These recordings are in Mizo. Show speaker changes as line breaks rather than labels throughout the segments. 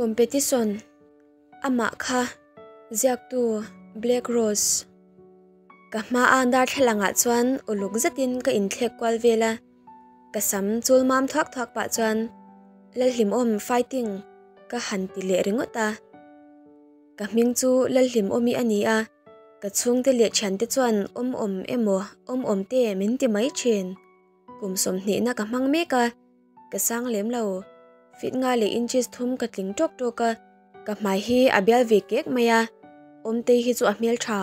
Competition Amah kha ziaktu Black Rose Ka hmaa darthlalangah chuan uluk zetin ka inthlek kual vel a, ka sam chul mam thuak thuak pah chuan Lalhlimawm fighting ka han ti leh ringawt a. Ka hming chu Lalhlimawmi a ni a, ka chhungte leh thiante chuan awm awm emaw awm awm te min ti mai thin. Kum sawmhnihna ka hmang mek a, ka sang lem lo. Feet nga leh inches thum ka tling tawk tawk a, ka hmai hi a bial ve kek mai a, Awmtei hi chu a hmeltha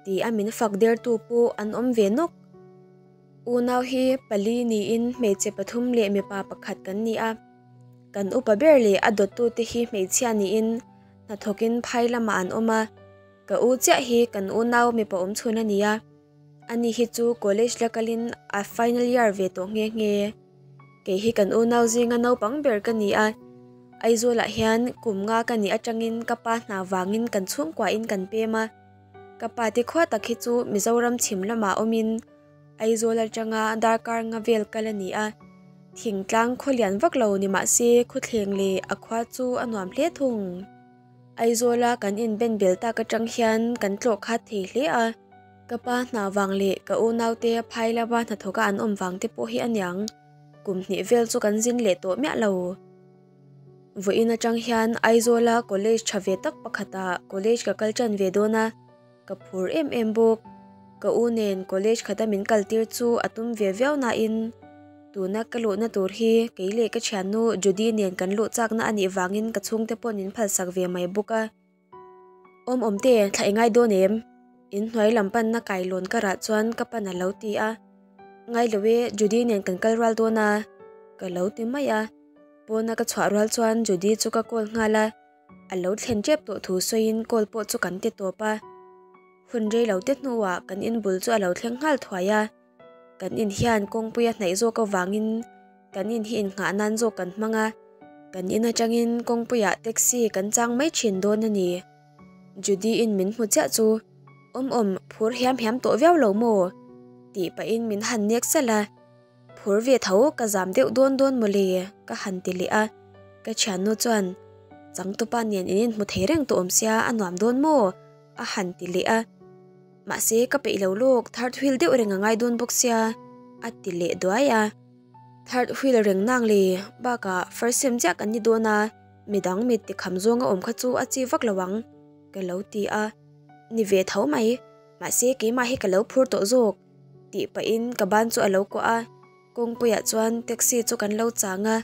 ti a min fak dertu pawh an awm ve nawk. Unau hi pali niin hmeichhe pathum leh mipa pakhat kan ni a, kan upa ber leh a dawttute hi hmeichhia niin hnathawkin phai lamah an awm a, ka u chiah hi kan unau mipa awmchhun a ni a. Ani hi chu college la kalin a final year ve tawh nghe nghe. Kei hi kan unau zinga naupang ber ka ni a, Aizawlah hian kum nga ka nih atangin ka pa hna vangin kan chhungkuain kan pem a. Ka pa te khua tak hi chu Mizoram chhim lamah awmin Aizawl atanga darkar nga vel kal a ni a. Thingtlang khawlian vak lo ni mah se khawthleng leh a khua chu a nuam hle thung. Aizawla kan inben bel tak atang hian kan tlawh khat thei hle a, ka pa hna vang leh ka unaute phai lama hnathawka an awm vang te pawh hi a niang, kum hnih vel chu kan zin leh tawh miah lo. Vawiin atang hian Aizawla college tha ve tak pakhatah college ka kal tan ve dawn a, ka phur em em bawk. Ka u nen college khata min kal tir chu a tum ve viau nain tuna ka luhna tur hi kei leh ka thiannu Judy nen kan luh chakna a nih vangin ka chhungte pawh min phalsak ve mai bawk a. Awm awm te, thla i ngai dawn em? In hnuai lam panna kailawn ka rah chuan ka pan a lo ti a. Ngai lo e, Judy nen kan kal rual dawn a, ka lo ti mai a. Pawna ka chhuah rual chuan Judy chu ka call nghal a. A lo thlen tep tawh thu sawiin call pawh chu kan ti tawp a. Hun rei lo te hnuah kan in bul chu a lo thleng nghal thuai a. Kan in hian kawngpui a hnaih zawk avangin kan in hi innghah nan zawk kan hmang a. Kan in atangin kawngpuiah taxi kan chang mai thin dawn a ni. Judy in min hmu chiah chu awm awm phur hiam hiam tawh viau lo maw? Tih pahin min han nek salh a. Phur ve tho ka zam deuh dawn dawn mawle ka han ti leh a, ka thiannu chuan Changtupa nen in inhmu thei reng tawh awm sia a nuam dawn maw? a han ti leh a, mahse ka peih lo lawk third wheel deuh reng a ngai dawn bawk sia a ti leh duai a, third wheel reng nang le bakah first sem chiah kan ni dawn a, midang mit tikham zawnga awm kha chu a chi vak lo ang ka lo ti a, ni ve tho mai mahse keimah hi ka lo phur tawh zawk. Tih pahin ka ban chu a lo kuah a, kawngpuiah chuan taxi chu kan lo chang a,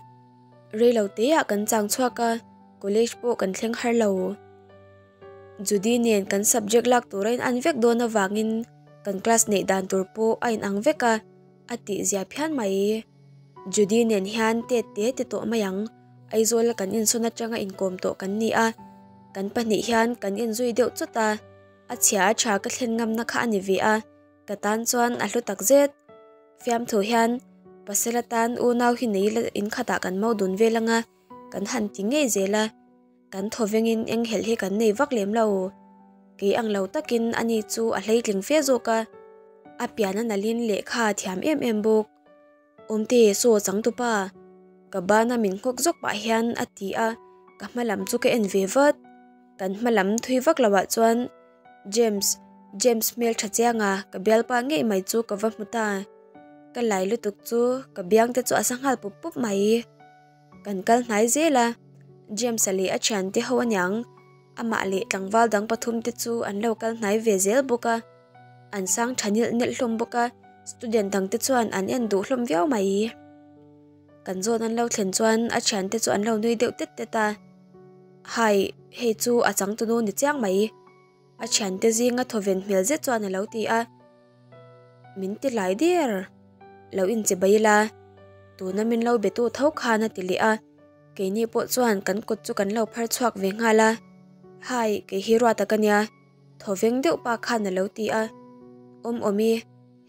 reilo teah kan chang chhuak a, college pawh kan thleng har lo. Judy nen kan subject lak tur a in an vek dawn avangin kan class neih dan tur pawh a in ang vek a, a tih zia phian mai. Judy nen hian tet te ti tawh mai ang, Aizawl a kan insawn atanga inkawm tawh kan ni a, kan pahnih hian kan inzui deuh chawt a, a chhia a tha ka thlen ngamna kha a ni ve a. Ka tan chuan a hlu tak zet. Fiamthu hian pasal atan unau hi nei la in khatah kan mo dun vel anga kan han ti ngei zel a, kan thaw vengin eng helh hi kan nei vak lem lo. Kei ang lo takin ani chu a hleitling fe zawk a, a pian a nalhin lehkha a thiam em em bawk. Awmte saw changtupa, ka bana min nghawk zawk pah hian a ti a, ka hma lam chu ka en ve vat. Kan hma lam thui vak loah chuan James, James hmel tha chiang a, ka bialpa ngei mai chu ka va hmu ta. Ka lai lutuk chu ka biang te chu a sa nghal pup pup mai. Kan kal hnai zel a, James-a leh a thiante ho aniang, amah leh tlangval dang pathum te chu an lo kal hnai ve zel bawk a. An sang tha nilh nilh hlawm bawk a, student dang te chuan an en duh hlawm viau mai. Kan zawn an lo thlen chuan a thiante chu an lo nui deuh tet tet a. Hai, hei chu a changtunu ni chiang mai. A thiante zinga thawven hmel zet chuan a lo ti a. Min ti lai der. Lo inche bai ila. Tuna min lo be tu tho khan a ti leh a. Keini pawh chuan kan kut chu kan lo phar chhuak ve nghal a. Hai, kei hi ruat tak a nia. Thawveng deuh pa khan a lo ti a. Awm awm i,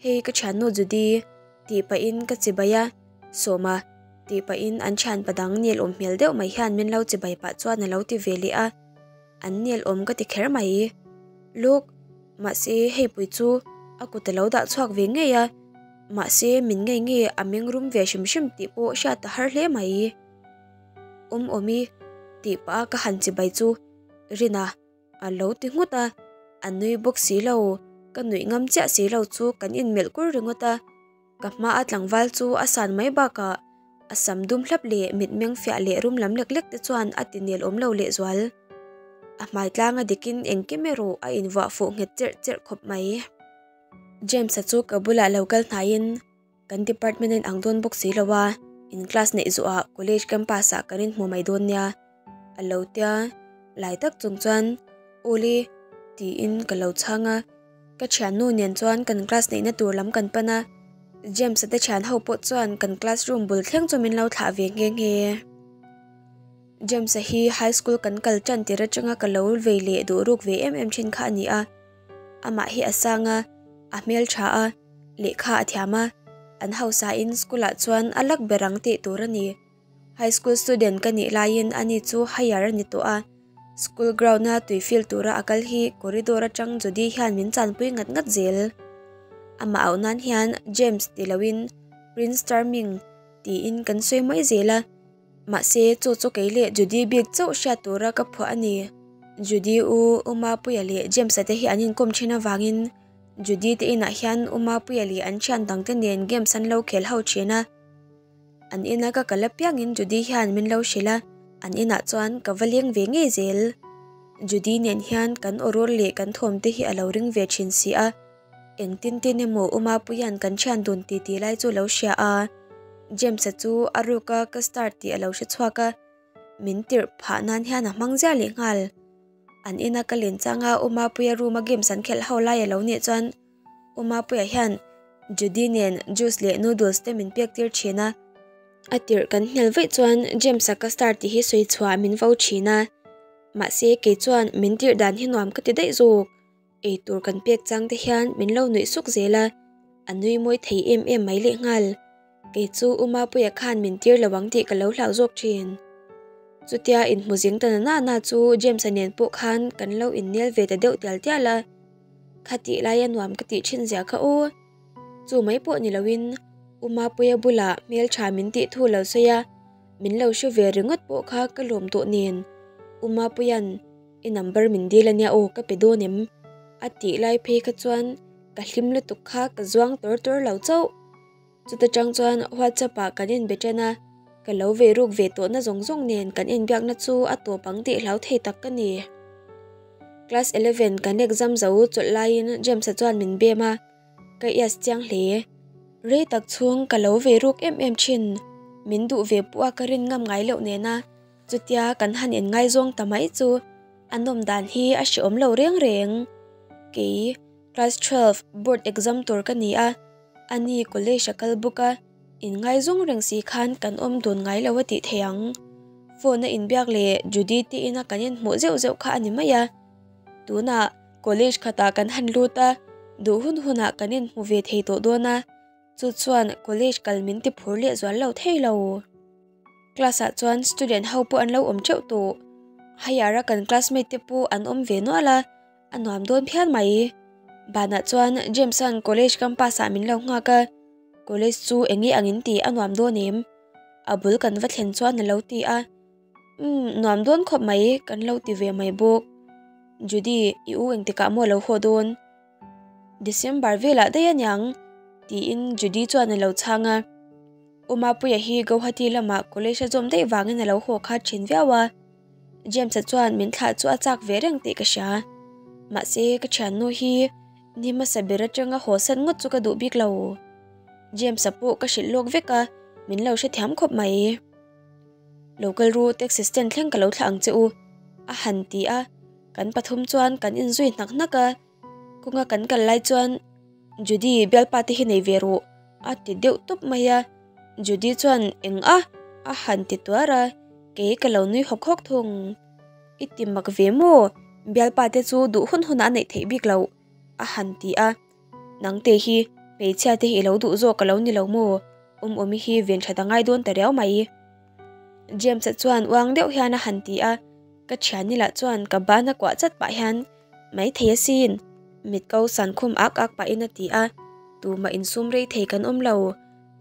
hei ka thiannu Judy. Tih pahin ka chibai a, Sawma, tih pahin an thian pa dang nel awm hmel deuh mai hian min lo chibai pah chuan a lo ti ve leh a, an nel awm ka ti kher mai. Look, mahse hei pui chu a kut a lo dah chhuak ve ngei a, mahse min ngei nge a meng rum ve hrim hrim tih pawh hriat a har hle mai. Awm awm i, Tih pah a ka han chibai chu Rina a lo ti nghut a, a nui bawk si lo, ka nuih ngam chiah si lo chu kan inmelh kur ringawt a. Ka hma a tlangval chu a san mai bakah a sam dum hlap leh mitmeng fiah leh rum lam lek lek te chuan a ti nel awm lo lehzual. A hmai tlang a dikin engkim erawh a invuah fuh nghet cherh cherh khawp mai. James-a chu ka bulah lo kal hnaiin kan department a inang dawn bawk si lo a, in class neih zawhah college campus ah kan inhmu mai dawn nia a lo tia lai tak chung chuan Awle tiin ka lo chhang a. Ka thiannu nen chuan kan class neihna tur lam kan pan a, James-a te thian ho pawh chuan kan classroom bul thleng chu min lo thlah ve nghe nghe. James-a hi high school kan kal tan tir atanga ka lo vei leh duh ruk ve em em thin kha a ni a, amah hi a sang a, a hmel tha a, lehkha a thiam a, an hausa in school ah chuan a lak ber ang tih tur a ni. High school student ka nih laiin ani chu higher a ni tawh a, school ground a tui field tura a kal hi corridor atang Judy hian min chanpui ngat ngat zel. Amah auh nan hian James ti loin Prince Charming tiin kan sawi mai zel a, mahse chu chu kei leh Judy bik chauh hriat tura ka phuah a ni. Judy u Umapuia leh James-a te hi an inkawm thin avangin Judy te inah hian Umapuia leh an thian dangte nen games an lo khel ho thin a. An ina ka kal apiangin Judy hian min lo hrilh a, an inah chuan ka va leng ve ngei zel. Judy nen hian kan aw rawl leh kan thawm te hi a lo ring ve thin si a, engtin tin emaw U Mapuia'n kan thian dun ti ti lai chu lo hria a, James-a chu a ruka ka star tih a lo hre chhuak a, min tirh phah nan hian a hmang ziah leh nghal. An ina ka len changa U Mapuia room a games an khelh ho lai a lo nih chuan U Mapuia hian Judy nen juice leh noodles te min pek tir thin a. A tirh kan hmel vaih chuan James-a ka star tih hi sawi chhuah min vo thin a. Mahse kei chuan min tirh dan hi nuam ka ti daih zawk. Eitur kan pek chang te hian min lo nuih suk zel a, a nui mawi thei em em mai lehnghal. Kei chu U Mapuia khan min tir lo ang tih ka lo hlau zawk thin. Chutia inhmu zing ta na na na chu James-a nen pawh khan kan lo innel ve ta deuh tial tial a. Kha tih laia nuam ka tih thin zia kha aw. Chu mai pawh ni loin U Mapuia bulah hmeltha min tih thu lo sawi a, min lo hre ve ringawt pawh kha ka lawm tawh nen. U Mapuia'n i number min dil ania aw ka pe dawn em? a tih lai phei kha chuan ka hlim lutuk kha ka zuang tawr tawr lo chauh. Chuta tang chuan WhatsApp ah kan inbe tan a, ka lo ve ruk ve tawhna zawng zawng nen kan inbiakna chu a tawp ang tih hlau thei tak ka ni. Class 11 kan exam zo chawlh laiin James-a chuan min bem a, ka ias chiang hle. Rei tak chhung ka lo ve ruk em em thin, min duh ve pawh a ka rin ngam ngai loh nena chutia kan han inngaizawng ta mai chu a nawm dan hi a hreawm lo reng reng. Kei class 12 board exam tur ka ni a. A ni college a kal bawk a, inngaizawng reng si khan kan awm dun ngai lo a tih theih ang. Phone a inbiak leh Judy te ina kan inhmuh zeuh zeuh kha a ni mai a. Tunah college khatah kan han lut a, duh hun hunah kan inhmu ve thei tawh dawn a, chu chuan college kal min ti phur leh zual lo thei lo. Class ah chuan student ho pawh an lo awm teuh tawh. Higher a kan classmate te pawh an awm ve nual a. A nuam dawn phian mai. Banah chuan James-a'n college campus ah min lo nghak a, college chu eng nge ang in tih a nuam dawn em? A bul kan va thlen chuan a lo ti a. Umm, nuam dawn khawp mai kan lo ti ve mai bawk. Judy, i u engtikah maw a lo haw dawn? December velah daih aniang, tiin Judy chuan a lo chhang a. U Mapuia hi Guwahati lamah college a zawm daih vangin a lo haw khat thin viau a. James-a chuan min thlah chu a chak ve reng tih ka hria. Mahse, ka thiannu hi ni hmasa ber atanga haw san ngawt chu ka duh bik lo. James-a pawh ka hrilh lawk vek a, min lo hrethiam khawp mai. Lo kal ru, taxi stand thleng ka lo thlah ang che u, a han ti a. Kan pathum chuan kan inzui hnak hnak a. Kawnga kan kal lai chuan Judy bialpa te hi nei ve rawh a ti deuh tawp mai a, Judy chuan eng a a han ti tuar a, kei ka lo nui hawk hawk thung. I ti mak ve maw? Bialpa te chu duh hun hunah a neih theih bik loh a han ti a, nangte hi hmeichhia te hi i lo duh zawk a lo ni lo maw? Awmawmi hi ven that a ngai dawn ta riau mai. James-a chuan uang deuh hian a han ti a, ka thiani lah chuan ka ban a kuah chat pah hian Maithei asin, mit ko san khum ak ak pahin a ti a, tumah insum rei thei kan awm lo.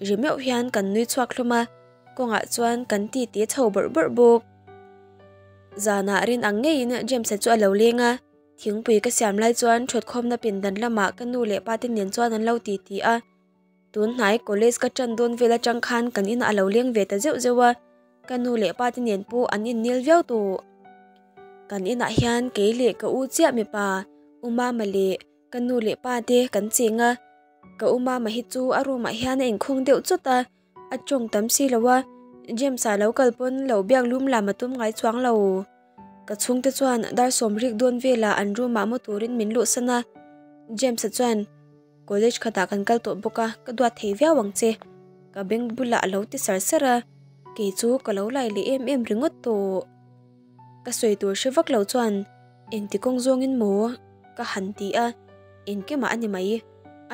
Ri meuh hian kan nui chhuak hlawm a, kawngah chuan kan ti ti chho bawrh bawrh bawk. Zanah rin ang ngeiin James-a chu a lo leng a, thingpui ka siam lai chuan thutkhawmna pindan lamah ka nu leh pa te nen chuan an lo titi a. Tun hnai college ka tan dawn vel atang khan kan inah a lo leng ve ta zeuh zeuh a, ka nu leh pa te nen pawh an innel viau tawh. Kan inah hian kei leh ka u chiah mipa, U Mama leh ka nu leh pa te kan cheng a, ka U Mama hi chu a room ah hian a inkhawng deuh chawt a, a tawng tam si lo a, James-a lo kal pawn lo biak lum lam a tum ngai chuang lo. Ka chhungte chuan dar sawm rik dawn velah an room ah mu turin min luhsan a, James-a chuan College khatah kan kal tawh bawk a, ka duat thei viau ang che. Ka beng bulah a lo ti sar sar a, kei chu ka lo lai leh em em ringawt tawh. Ka sawi tur hre vak lo chuan engti kawng zawngin maw ka han ti a, engkimah a ni mai.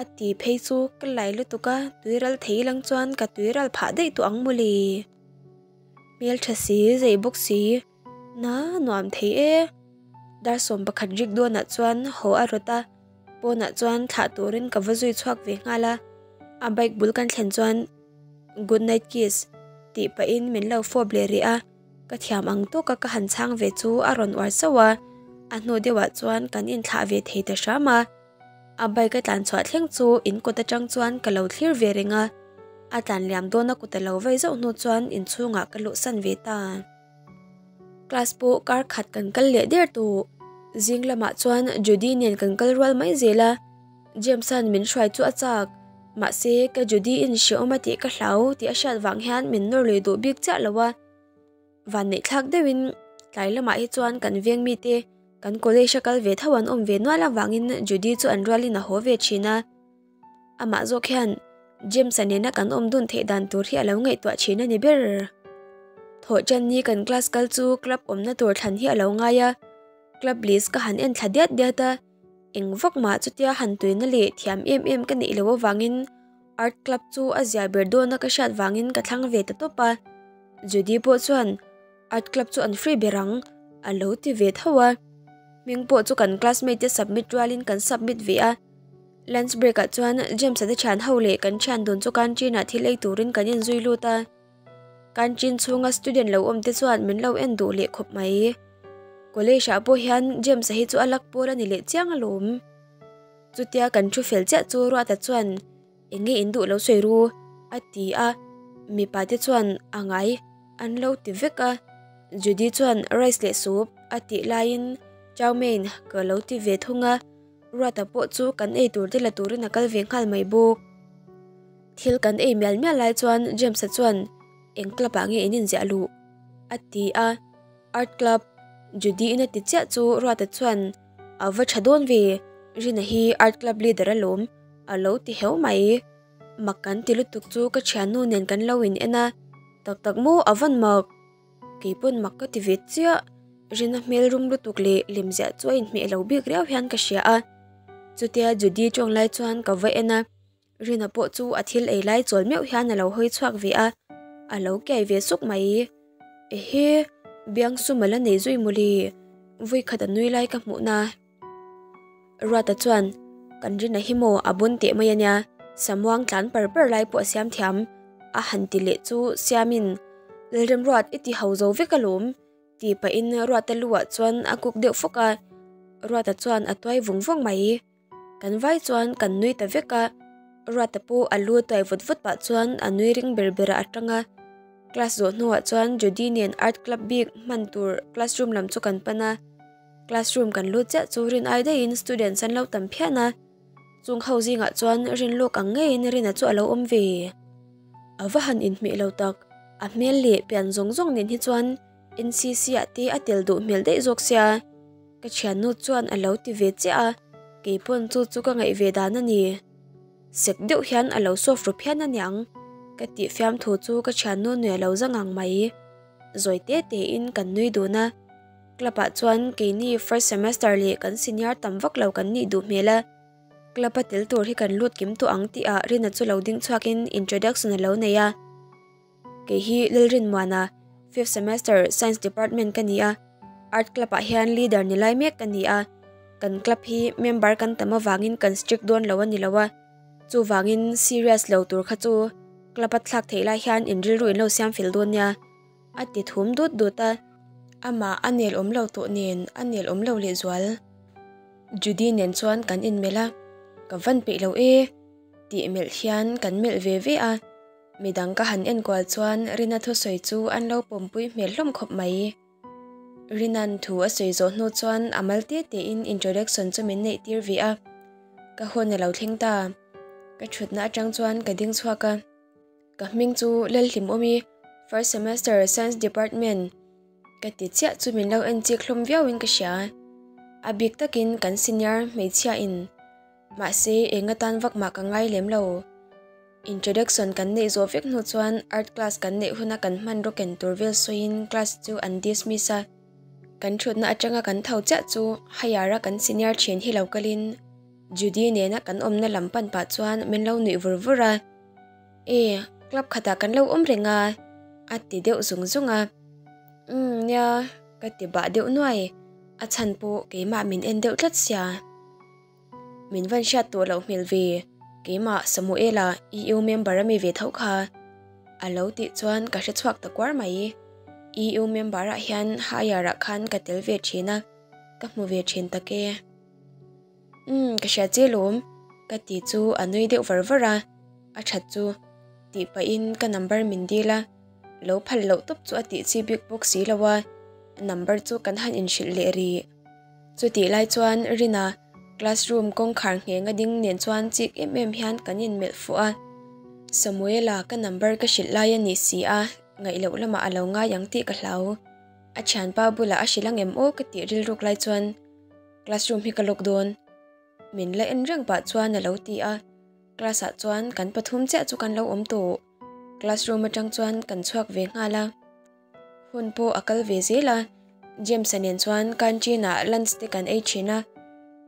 A ti phei chu ka lai lutuk a, tuiral thei lang chuan ka tuiral phah daih tawh ang mawle. Hmeltha si, zei bawk si. Na nuam thei e. Dar 11 rik dawnah chuan haw a rawt a, pawnah chuan thlah turin ka va zui chhuak ve nghal a. A bike bul kan thlen chuan Good night kiss tih pahin min lo fawp leh rih a, ka thiam ang tawka ka han chhang ve chu a rawn uar sauh a, a hnu deuhah chuan kan inthlah ve thei ta hram a. A bike a tlan chhuah thleng chu in kawt atang chuan ka lo thlir ve reng a, a tlan liam dawna kut a lo vei zauh hnu chuan inchhungah ka luhsan ve ta. Class pawh kar khat kan kal leh der tawh. Zing lamah chuan Judy nen kan kal rual mai zel a, James-a'n min hruai chu a chak. Mahse, ka Judy-in hrehawm a tih ka hlau tih a hriat vang hian min nawr lui duh bik chiah lo a. Vanneihthlak deuhin tlai lamah hi chuan kan veng mite kan college a kal ve tho an awm ve nual avangin Judy chu an rualin a haw ve thin a. Amah zawk hian James-a nena kan awm dun theih dan tur hi a lo ngaihtuah thin a ni ber. Thawhṭanni kan class kal chu club awmna tur thlan hi a lo ngai a, club list ka han en thla diat diat a, eng vak mah chutia han tuina leh thiam em em ka neih loh avangin art club chu a zia ber dawna ka hriat vangin ka thlang ve ta tawp a. Judy pawh chuan Art club chu an free ber ang, a lo ti ve tho a. Hming pawh chu kan classmate te submit rualin kan submit ve a. Lunch break ah chuan James-a te thian ho leh kan thian dun chu canteen ah thil ei turin kan inzui lut a. Canteen chhunga student lo awm te chuan min lo en duh leh khawp mai. College ah pawh hian James-a hi chu a luck pawl a ni leh chiang alawm. Chutia kan thu fel chiah chu Ruata chuan Eng nge in duh lo sawi ru? a ti a, mipa te chuan a ngai an lo ti vek a, Judy chuan rice leh soup a tih laiin chow mein ka lo ti ve thung a, Ruata pawh chu kan ei tur te la turin a kal ve nghal mai bawk. Thil kan ei mial mial lai chuan James-a chuan eng club ah nge in inziah luh? a ti a, Art club, Judy-in a ti chiah chu Ruata chuan a va tha dawn ve, Rina hi art club leader alawm. A lo ti heu mai. Mak kan ti lutuk chu ka thiannu nen kan lo in en a, tak tak maw a van mak. Kei pawn mak ka ti ve chiah. Rina hmel rum lutuk leh lemziah chu a inhmeh lo bik riau hian ka hria a. Chutia Judy tawng lai chuan ka va en a, Rina pawh chu a thil ei lai chawl meuh hian a lo hawi chhuak ve a, a lo kiai ve suk mai. Ehe, biangsum a la nei zui mawle, vawikhat a nui lai ka hmuh na. Ruata chuan, Kan rin a hi maw a bun teh mai a nia, Samuang tlan par par lai pawh a siam thiam, a han ti leh chu siamin, Lalremruat i ti ho zo vek alawm, tih pahin Ruata luah chuan a kuk deuh fawk a, Ruata chuan a tuai vung vung mai. Kan vai chuan kan nui ta vek a, Ruata pawh a lu tuai vut vut pah chuan a nui ring ber berah a tang a. Class zawh hnuah chuan Judy nen art club bik hman tur classroom lam chu kan pan a. Classroom kan lut chiah chu rin ai daihin students an lo tam phian a, chung ho zingah chuan rin lawk ang ngeiin Rina chu a lo awm ve. A va han inhmeh lo tak, a hmel leh pian zawng zawng nen hi chuan NCC ah te a tel duh hmel daih zawk sia. Ka thiannu chuan a lo ti ve chiah a, keipawn chu chu ka ngaih ve dan a ni. Sek deuh hian a lo soft ru phian a niang, ka tih fiamthu chu ka thiannu nui a lo za ngang mai. Zawi te tein kan nui dun a. Club ah chuan keini first semester leh kan senior tam vak lo kan nih duh hmel a, club a tel tur hi kan lut kim tawh ang tih ah Rina chu lo ding chhuak in introduction a lo nei a. Kei hi Lalrinmuana, fifth semester science department ka ni a, art club ah hian leader ni lai mek ka ni a, kan club hi member kan tam avangin kan strict dawn lo a ni lo a, chuvangin serious lo tur kha chu club a thlak theih lai hian in rilru in lo siam fel dawn nia. A ti thum dut dut a. Amah a nel awm lo tawh nen a nel awm lo lehzual. Judy nen chuan kan inmelh a, Ka van peih lo e tih melh hian kan melh ve ve a. Midang ka han enkual chuan Rina thusawi chu an lo pawmpui hmel hlawm khawp mai. Rina'n thu a sawi zawh hnu chuan a mal te tein introduction chu min neih tir ve a, ka hun a lo thleng ta. Ka thutna atang chuan ka ding chhuak a, ka hming chu Lalhlimawmi, first semester science department ka ti chiah chu min lo en chik hlawm viauin ka hria. A bik takin kan senior hmeichhia in Mahse, eng atan vak mah ka ngai lem lo. Introduction kan neih zawh vek hnu chuan art class kan neih huna kan hmanraw ken tur vel sawiin class chu an dismiss a. Kan thutna atanga kan tho chiah chu higher-a kan senior thian hi lo kalin Judy nena kan awmna lam pan pah chuan min lo nuih vur vur a. E, club khatah kan lo awm reng a, a ti deuh zung zung a. Umm, nia, ka ti bah deuh nuai. A chhan pawh keimah min en deuh tlat sia. Min van hriat tawh loh hmel ve, keimah Samuela EU member a mi ve tho kha. A lo tih chuan ka hre chhuak ta kuar mai. EU member ah hian higher ah khan ka tel ve thin a, ka hmu ve thin tak e. Umm ka hria che lawm, ka ti chu a nui deuh var var a, a that chu tih pahin ka number min dil a, lo phal loh tawp chu a tih chi bik bawk si lo a, number chu kan han inhrilh leh rih. Chutih lai chuan Rina classroom kawngkhar ngheng a ding nen chuan chik em em hian kan inmelh fuh a. Samuela ka number ka hrilh lai a ni si a, ngaih loh lamah a lo ngai ang tih ka hlau. A thianpa bulah a hrilh ang em aw ka tih rilruk lai chuan classroom hi ka lawk dawn. Min la en reng pah chuan a lo ti a, class ah chuan kan pathum chiah chu kan lo awm tawh. Classroom atang chuan kan chhuak ve nghal a. Hun pawh a kal ve zel a, James-a nen chuan canteen-ah lunch te kan ei thin a,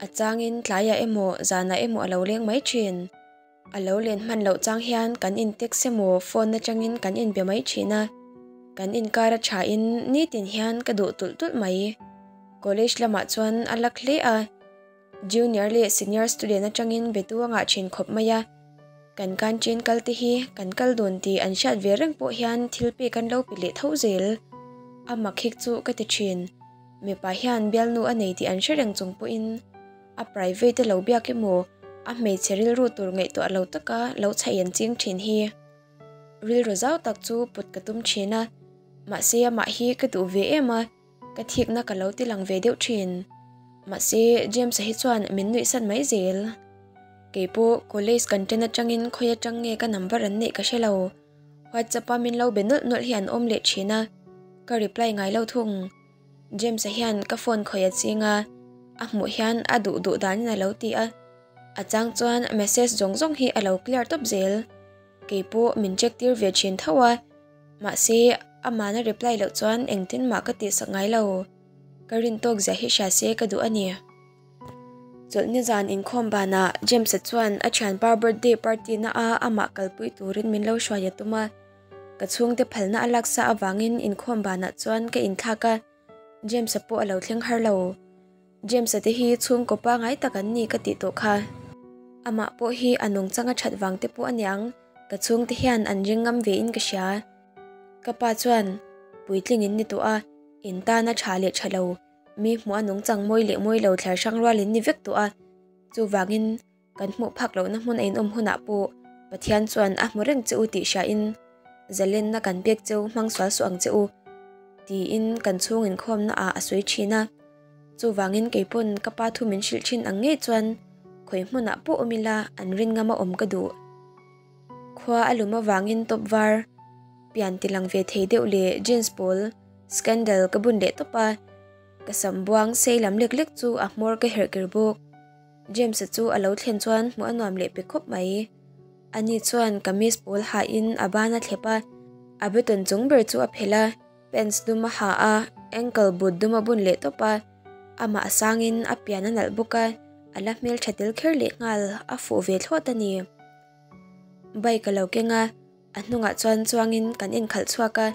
a changin tlaiah emaw zanah emaw a lo leng mai thin. A lo len hman loh chang hian kan in text emaw phone atangin kan inbe mai thin a, kan inkar a thain nitin hian ka duh tulh tulh mai. College lamah chuan a lak hle a. Junior leh senior student atangin betu a ngah thin khawp mai a, kan canteen kal te hi kan kal dawn tih an hriat ve reng pawh hian thil pek an lo pe leh tho zel. A mak hik chu ka ti thin. Mipa hian bialnu a nei tih an hre reng chung pawhin a private a lo biak emaw a hmeichhe rilru tur ngaihtuah lo taka lo chhaih an ching thin hi. Rilru zau tak chu put ka tum thin a, mahse amah hi ka duh ve em a. Ka thikna ka lo ti lang ve deuh thin. Mahse, James-a hi chuan min nuihsan mai zel. Keipawh college kan ṭen aṭangin khawi aṭang nge ka number an neih ka hre lo. WhatsApp-a min lo be nawlh nawlh hi an awm leh thin a, ka reply ngai lo thung. James-a hian ka phone khawi a ching a, a hmuh hian a duh duh danin a lo ti a. A chang chuan message zawng zawng hi a lo clear tawp zel. Keipawh min check tir ve thin tho a. Mahse, amahna reply loh chuan engtin mah ka tihsak ngai lo. Ka rin tawk zia hi hria se ka duh a ni. Chawlhni zan inkhawm banah James-a chuan a thianpa birthday party na a amah kalpui turin min lo hruai a tum a. Ka chhungte phalna a laksa avangin inkhawm banah chuan ka inthlak a, James-a pawh a lo thleng har lo. James-a te hi chhungkaw pangai tak an ni ka tih tawh kha. Amah pawh hi a nungchang a that vang te pawh a niang. Ka chhungte hian an ring ngam ve in ka hria. Ka pa chuan, Puitling in ni tawh a, in tana tha leh tha lo, mi hmuh a nungchang mawi leh mawi lo thlar hrang rual in ni vek tawh a. Chuvangin, kan hmuh phak lohna hmun a inawm hunah pawh Pathian chuan a hmu reng che u tih hriain zalenna kan pek cheu hmang sual suh ang che u, tiin kan chhung inkhawmna ah a sawi thin a. Chuvangin keipawn ka pa thu min hrilh thin ang ngei chuan khawi hmunah pawh awm ila an rin ngam a awm ka duh. Khua a lum avangin top var pian ti lang ve thei deuh leh jeans pawl scandal ka bun leh tawp a, ka sam buang sei lam lek lek chu a hmawr ka herh kir bawk. James-a chu a lo thlen chuan hmuh a nuam leh pe khawp mai. Ani chuan kamis pawl hahin a ban a thlep a, a button chung ber chu a phelh a. Pants dum a ha a, ankle boot dum a bun leh tawp a, amah a sangin a pian a nalh bawk a, a la hmeltha tel kher leh nghal, a fuh ve thlawt a ni. Bike a lo keng a, a hnungah chuan chuangin kan inkhalh chhuak a,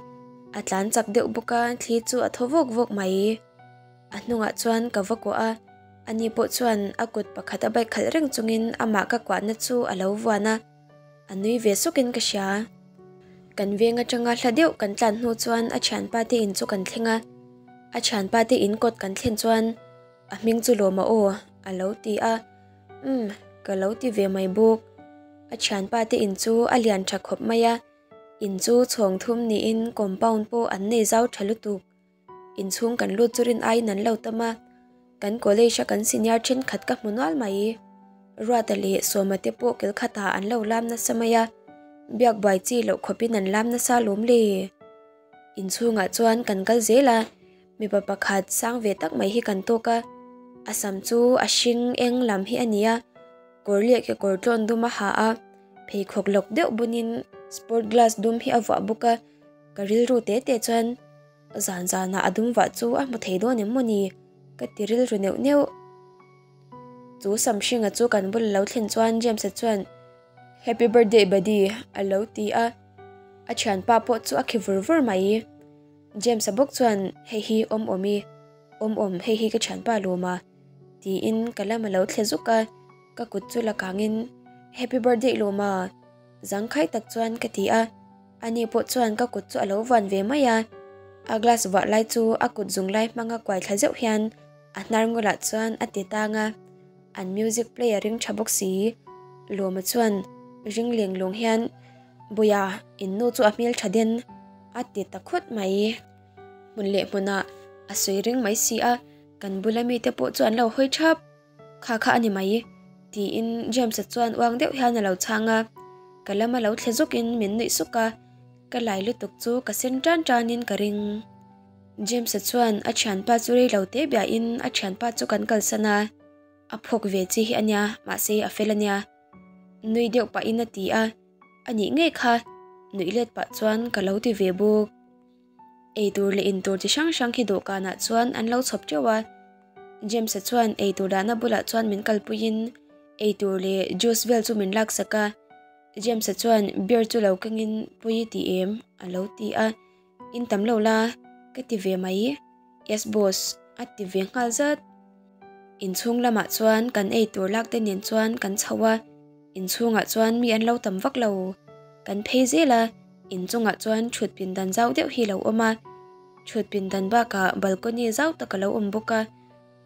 a tlan chak deuh bawk a, thli chu a thaw vawk vawk mai. A hnungah chuan ka va kuah a, ani pawh chuan a kut pakhat a bike khalh reng chungin amah ka kuahna chu a lo vuan a. A nui ve sawkin ka hria. Kan veng atanga hla deuh kan tlan hnu chuan a thianpa te in chu kan thleng a. A thianpa te in kawt kan thlen chuan a hming chu Lawma aw a lo ti a, umm ka lo ti ve mai bawk. A thianpa te in chu a lian tha khawp mai a, in chu chhawng thum niin compound pawh an nei zau tha lutuk. Inchhung kan lut chu rin aiin an lo tam a, kan college a kan senior thenkhat ka hmu nual mai. Ruata leh Sawma te pawh kel khatah an lo lam nasa mai a, biak buai chi loh khawpin an lam nasa lawm le. Inchhungah chuan kan kal zel a, mipa pakhat sang ve tak mai hi kan tawk a, a sam chu a hring eng lam hi a ni a, kawr leh kekawr tlawn dum a ha a, pheikhawk lawk deuh bunin sport glass dum hi a vuah bawk a, ka rilru te te chuan Zan zanah a dum vah chu a hmu thei dawn em maw ni? Ka ti rilru neuh neuh. Chu Samhringa chu kan bul a lo thlen chuan James-a chuan Happy birthday buddy a lo ti a, a thianpa pawh chu a khi vur vur mai. James-a bawk chuan Hei hi awm awm i, awm awm hei hi ka thianpa lawm a tiin ka lam a lo thle zuk a, ka kut chu la kangin Happy birthday lawm a zangkhai tak chuan ka ti a. Ani pawh chuan ka kut chu a lo vuan ve mai a, a glass vuah lai chu a kut zung lai hmanga kuai thla zeuh hian a hnar ngulah chuan a ti tang a, an music play a ring tha bawk si. Lawma chuan ring leng lawng hian, Buia, in nu chu a hmel tha den, a ti ta khut mai. Hmun leh hmunah a sawi ring mai si a, kan bula mite pawh chu an lo hawi thap. Kha kha a ni mai, tiin James-a chuan uang deuh hian a lo chhang a, ka lama lo thle zukin min nuih suk a, ka lai lutuk chu ka sen tan tanin ka ring. James-a chuan a thianpa chu rei lo te biahin a thianpa chu kan kalsan a, a phawk ve chi hi a nia, mahse a fel a nia. Nui deuh pahin a ti a, a nih ngei kha, nuih let pah chuan ka lo ti ve bawk. Eitur leh intur chi hrang hrang khi dawhkanah chuan an lo chhawp teuh a, James-a chuan eitur dahna bulah chuan min kalpuiin eitur leh juice vel chu min laksak a, James-a chuan beer chu lo kengin pawi i ti em? a lo ti a, In tam lo la ka ti ve mai, Yes boss a ti ve nghal zat. Inchhung lamah chuan kan eitur lak te nen chuan kan chho a, inchhungah chuan mi an lo tam vak lo. Kan phei zel a, inchungah chuan thut pindan zau deuh hi lo awm a, thut pindan bakah balcony zau tak a lo awm bawk a,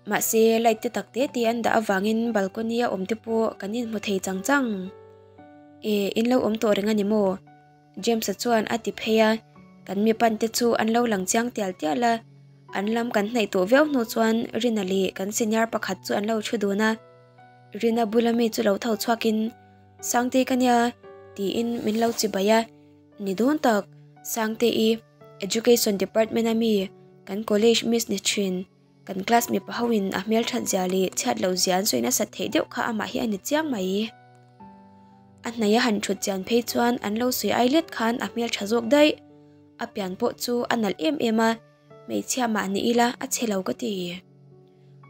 mahse light te tak te te an dah avangin balcony a awm te pawh kan inhmu thei chang chang. E, in lo awm tawh reng a ni maw? James-a chuan a ti phei a, kan mi pan te chu an lo lang chiang tial tial a, an lam kan hnaih tawh viau hnu chuan Rina leh kan senior pakhat chu an lo thu dun a, Rina bula mi chu lo tho chhuakin Sangtei ka nia tiin min lo chi bai a, ni dawn tak Sangtei Education Department a mi kan college miss ni thin kan class mipa ho in a hmelthat zia leh chhiat loh zia an sawi nasat theih deuh kha amah hi a ni chiang mai. A hnaih a han thut chian phei chuan an lo sawi ai let khan a hmel tha zawk daih. A pian pawh chu a nalh em em a, hmeichhia mah ni ila a chhe lo ka ti.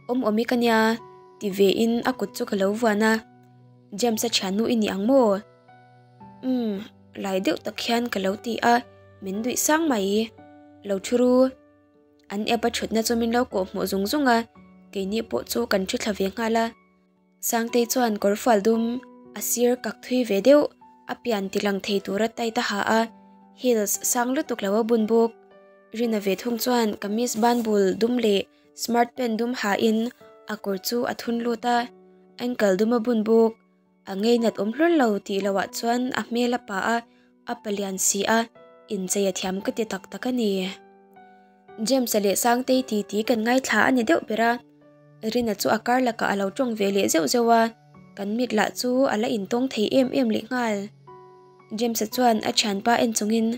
Awm awm i ka nia, ti ve in a kut chu ka lo vuan a. James a thiannu i ni ang maw? Umm, lai deuh tak hian ka lo ti a, min duih sang mai. Lo thu ru. An app a thutna chu min lo kawh hmuh zung zung a, keini pawh chu kan thu thla ve nghal a. Sangtei chuan kawrfual dum a sir kak thui ve deuh a pian ti lang thei tura tight a ha a, heels sang lutuk lo a bun bawk. Rina ve thung chuan kamis banbul dum leh smart pant dum hain a kawr chu a thun lut a, ankle dum a bun bawk. A ngeinat awm hlawl lo tih loah chuan a hmel a pa a, a palian si a, inchei a thiam ka ti tak tak a ni. James-a leh Sangtei titi kan ngaithla a ni deuh ber a, Rina chu a kar lakah a lo tawng ve leh zeuh zeuh a, kan mit lah chu a la intawng thei em em leh nghal. James-a chuan a thianpa en chungin,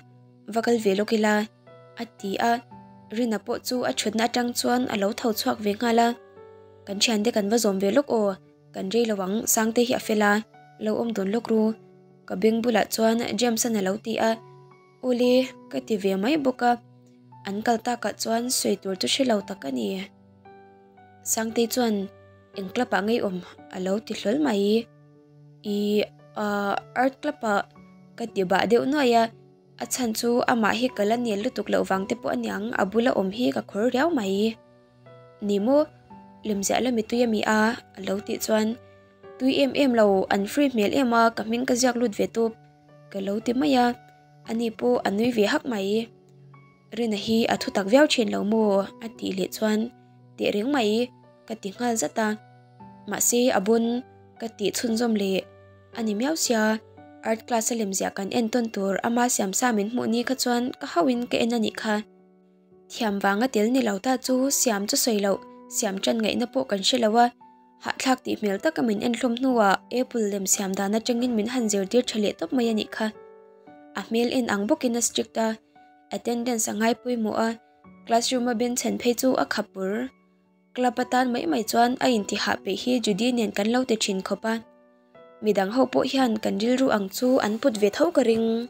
Va kal ve lawk ila, a ti a, Rina pawh chu a thutna atang chuan a lo tho chhuak ve nghal a, Kan thiante kan va zawm ve lawk aw, Kan rei lo ang, Sangte hi a fel a, lo awm dawn lawk ru. Ka beng bulah chuan James-an a lo ti a, Ule, ka ti ve mai bawk a, an kal takah chuan sawi tur chu hre lo tak a ni. Sangte chuan eng club ah ngei awm a lo ti hlawl mai. I, ah, art club ah ka ti bah deuh nuaih a, a chhan chu amah hi ka la nel lutuk loh vang te pawh aniang a bula awm hi ka khawr riau mai. Ni maw? Lemziah la mitui a mi a? A lo tih chuan tui em em lo, an free hmel em a, ka hming ka ziak lut ve tawp ka lo ti mai a, ani pawh a nui ve hak mai. Rina hi a thutak viau thin lo maw? a tih leh chuan Tehreng mai ka ti nghal zat a. Mahse a bun ka tih chhunzawm leh a ni miau sia, art class a lemziah kan en tawn tur ama siamsa min hmuh ni kha chuan ka hauhin ka en a nih kha. Thiam vanga tel ni lo ta chu siam chu sawi loh, siam tan ngaihna pawh kan hre lo a, hahthlak tih hmel taka min en hlawm hnuah apple lem siam dan atangin min han zirtir tha leh tawp mai a nih kha. A hmel en ang bawkin a strict a, attendance a ngai pawimawh a, classroom a benchhen phei chu a khap bur. Club atan mai mai chuan a intihah peih hi Judy nen kan lo ti thin khawp a. Midang ho pawh hian kan rilru ang chu an put ve tho ka ring.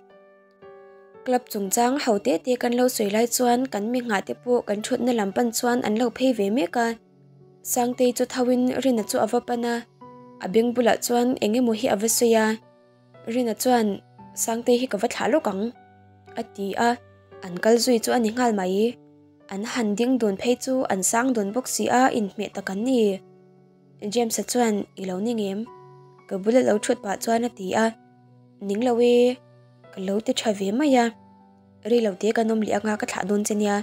Club chungchang ho te te kan lo sawi lai chuan kan mi nghah te pawh kan thutna lam pan chuan an lo phei ve mek a. Sangtei chu tho in Rina chu a va pan a, a beng bulah chuan eng emaw hi a va sawi a. Rina chuan Sangtei hi ka va thlah lawk ang a ti a, an kal zui chu a ni nghal mai. An han ding dun phei chu an sang dun bawk si a, inhmeh tak an ni. James-a chuan i lo ning em? Ka bula lo thut pah chuan a ti a, Ning lo e, ka lo ti tha ve mai a, rei lo te kan awm leh anga ka thlah dawn che nia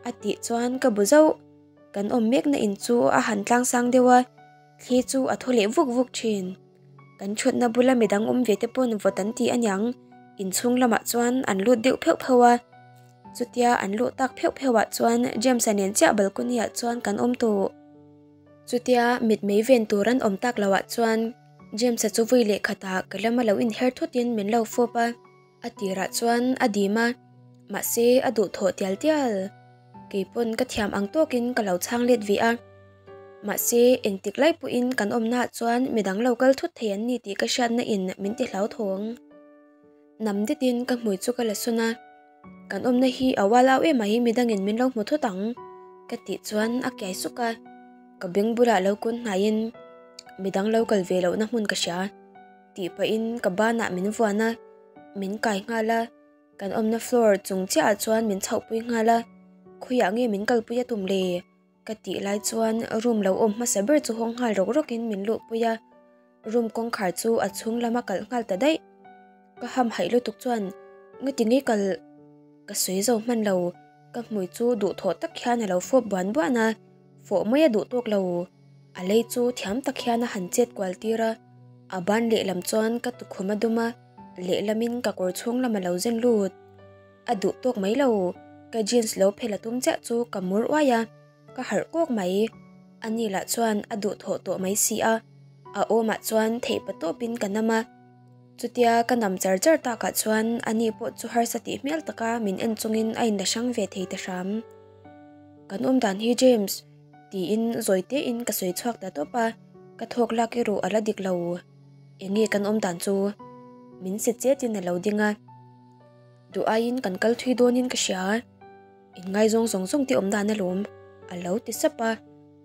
a tih chuan ka bu zauh. Kan awm mekna in chu a han tlang sang deuh a, thli chu a thaw leh vuk vuk thin. Kan thutna bula midang awm ve te pawn vawt an ti aniang, inchhung lamah chuan an lut deuh pheuh pheuh a. Chutia an luh tak pheuh pheuh ah chuan James-a nen chiah balcony ah chuan kan awm tawh. Chutia mitmei ven tur an awm tak loh ah chuan James-a chu vui leh khatah ka lama lo inher thut in min lo fawp a, a tirah chuan a dim a, mahse a duhthawh tial tial. Keipawn ka thiam ang tawkin ka lo chhang let ve a, mahse engtik lai pawhin kan awmna ah chuan midang lo kal thut thei an ni tih ka hriatna in min ti hlauthawng. Nam ditin ka hmui chu ka la sawn a, Kan awmna hi a ual au em mai midangin min lo hmu thut ang ka tih chuan a kiai suk a, ka beng bulah lo kun hnaiin midang lo kal ve lohna hmun ka hria tih pahin ka banah min vuan a, min kai nghal a, kan awmna floor chung chiahah chuan min chhohpui nghal a, khawiah nge min kalpui a tum le? Ka tih lai chuan room lo awm hmasa ber chu hawng nghal rawk rawkin min luhpui a, room kawngkhar chu a chhung lama kalh nghal ta daih. Ka ham haih lutuk chuan ngati ngei kal ka sawi zo hman lo, ka hmui chu duhthawh tak hian a lo fawp buan buan a, fawh mai a duh tawk lo. A lei chu thiam tak hian a han chet kual tir a, a ban lehlam chuan ka tukhum a dum a, lehlamin ka kawr chhung lam a lo zen lut. A duh tawk mai lo, ka jeans lo phel a tum chiah chu ka mur uai a, ka harh kawk mai. Ani lah chuan a duh thawh tawh mai si a, a awmah chuan theih pa tawpin ka nam a. Chutia ka nam char char takah chuan ani pawh chu harsa tih hmel taka min en chungin a inla hrang ve thei ta hram. Kan awm dan hi James, tiin zawi tein ka sawi chhuak ta tawp a, ka thawk lak erawh a la dik lo. Enge kan awm dan chu? Min si chetin a lo ding a. Duh aiin kan kal thui dawnin ka hria, inngaizawng zawng zawng te awm dan alawm, a lo ti sap a.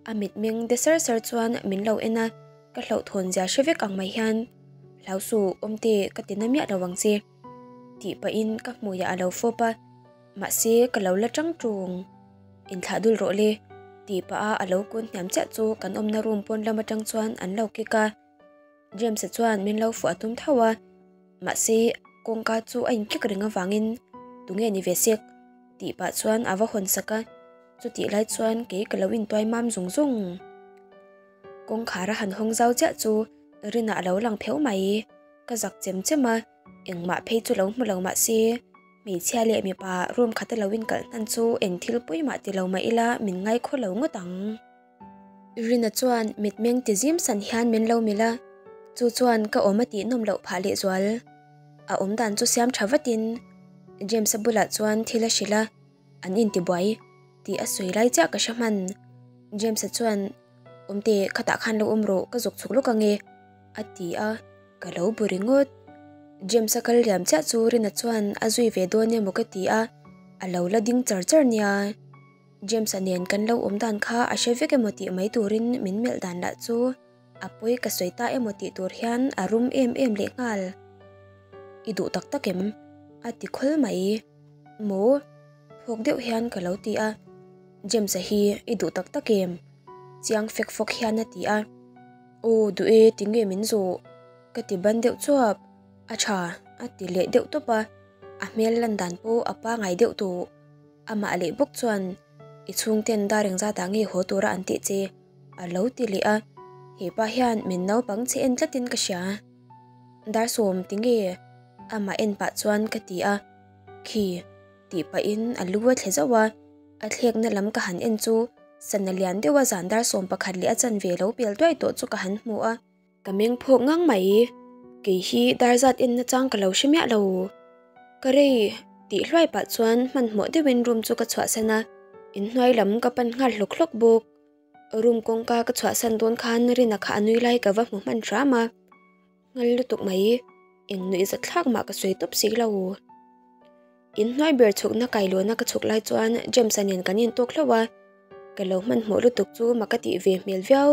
A mitmeng de sar sar chuan min lo en a, ka hlauhthawn zia hre vek ang mai hian, Hlau suh, awmte ka ti na miah lo ang che, tih pahin ka hmuiah a lo fawp a, mahse ka lo la tang tung. Inthlah dul rawh le, tih pah a a lo kun hniam chiah chu kan awmna room pawn lam atang chuan an lo kick a. James-a chuan min lo fuh a tum tho a, mahse kawngka chu a inkik reng avangin tunge ni ve sek tih pah chuan a va hawn sak a, chutih lai chuan kei ka lo intuai mam zung zung. Kawngkhar a han hawng zau chiah chu Rina a lo lang pheuh mai, ka zak chem chem a, engmah phei chu lo hmu lo mahse hmeichhia leh mipa room khata lo inkalh hnan chu eng thil pawimah ti lo mah ila min ngaikhaw lo ngawt ang. Rina chuan mitmeng ti zim san hian min lo milh a, chu chuan ka awm a tih nawm loh phah lehzual. A awm dan chu siam tha vatin James-a bulah chuan thil a hrilh a, an intibuai tih a sawi lai chiah ka hre hman. James-a chuan, Awmte, khatah khan lo awm rawh, ka zawk chhuk lawk ange, a ti a, ka lo bu ringawt. James-a kal liam chiah chu Rina chuan a zui ve dawn emaw ka ti a, a lo la ding char char nia. James-a nen kan lo awm dan kha a hre vek emaw tih mai turin min melh dan lah chu a pawi ka sawi ta emaw tih tur hian a rum em em leh nghal. I duh tak tak em? A ti khawl mai. Maw? Phawk deuh hian ka lo ti a. James-a hi i duh tak tak em? Chiang fek fawk hian a ti a. Aw duh e, tinge min zawh? Ka ti ban deuh chuap. A tha, a ti leh deuh tawp a. A hmel lan dan pawh a pangai deuh tawh. Amah leh bawk chuan, I chhungten dar engzatah nge haw tura an tih che? a lo ti leh a. Hepa hian min naupang che en tlatin ka hria. Dar sawm ti nge? Amah en pah chuan ka ti a. Khi. Tih pahin a lu a thle zauh a. A thlekna lam ka han en chu sana lian deuha zan dar 11 leh a chanve lo pel duai tawh chu ka han hmu a. Ka meng phawk ngang mai. Kei hi dar zat en nachang ka lo hre miah lo. Ka rei tih hluai pah chuan hmanhmawh deuhin room chu ka chhuahsan a, inhnuai lam ka pan nghal hlawk hlawk bawk. Room kawngka ka chhuahsan dawn khan Rina kha a nui lai ka va hmu hman hram a. Nghal lutuk mai, eng nuih zat thlak mah ka sawi tawp si lo. Inhnuai ber chhukna kailawna ka chhuk lai chuan James-a nen kan intawk hlauh a, ka lo hmanhmawh lutuk chu mak ka tih ve hmel viau.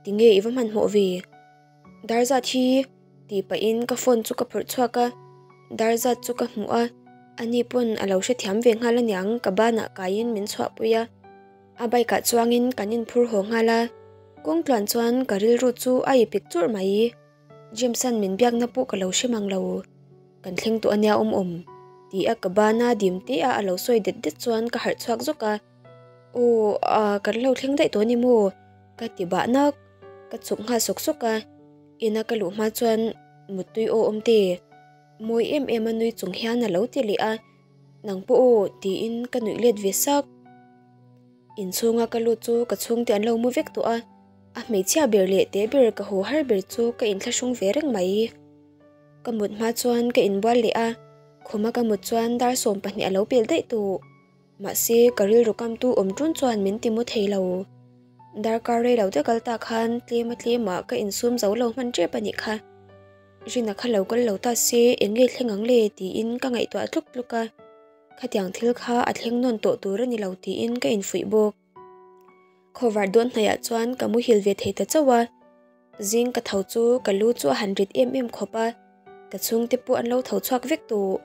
Tinge i va hmanhmawh ve? Dar zat hi tih pahin ka phone chu ka phawrh chhuak a, dar zat chu ka hmuh a, ani pawn a lo hrethiam ve nghal aniang ka banah kaiin min chhuahpui a. A bike ah chuangin kan inphur haw nghal a, kawng tluan chuan ka rilru chu a ipik churh mai. James-a'n min biakna pawh ka lo hre mang lo. Kan thleng tawh ania awm awm, ti a ka bana dim te a a lo sawi det det chuan ka harh chhuak zawk a. Aw, a kan lo thleng daih tawh a ni maw? Ka ti bah nak. Ka chhuk nghal sawk sawk a, ina ka luh hma chuan muttui aw awm te. Mawi em em a nui chung hian a lo ti leh a, Nang pawh aw, tiin ka nuih let ve sak. Inchhunga ka lut chu ka chhungte an lo mu vek tawh a, a hmeichhia ber leh teh ber ka haw har ber chu ka inthlahrung ve reng mai. Ka mut hma chuan ka inbual leh a, khuma ka mut chuan dar 12 a lo pel daih tawh. Mahse, ka rilru kamtu awm ṭun chuan min ti mu thei lo. Darkar rei lo te kal ta khan tlem a tlemah ka insum zo lo hman ṭep a nih kha. Rina kha lo kal lo ta se eng nge thleng ang le tiin ka ngaihtuah tluk tluk a. Khatiang thil kha a thleng nawn tawh tur a ni lo tiin ka infuih bawk. Khawvar dawn hnaiah chuan ka muhil ve thei ta chauh a. Zing ka tho chu ka lu chu a han rit em em khawp a, ka chhungte pawh an lo tho chhuak vek tawh.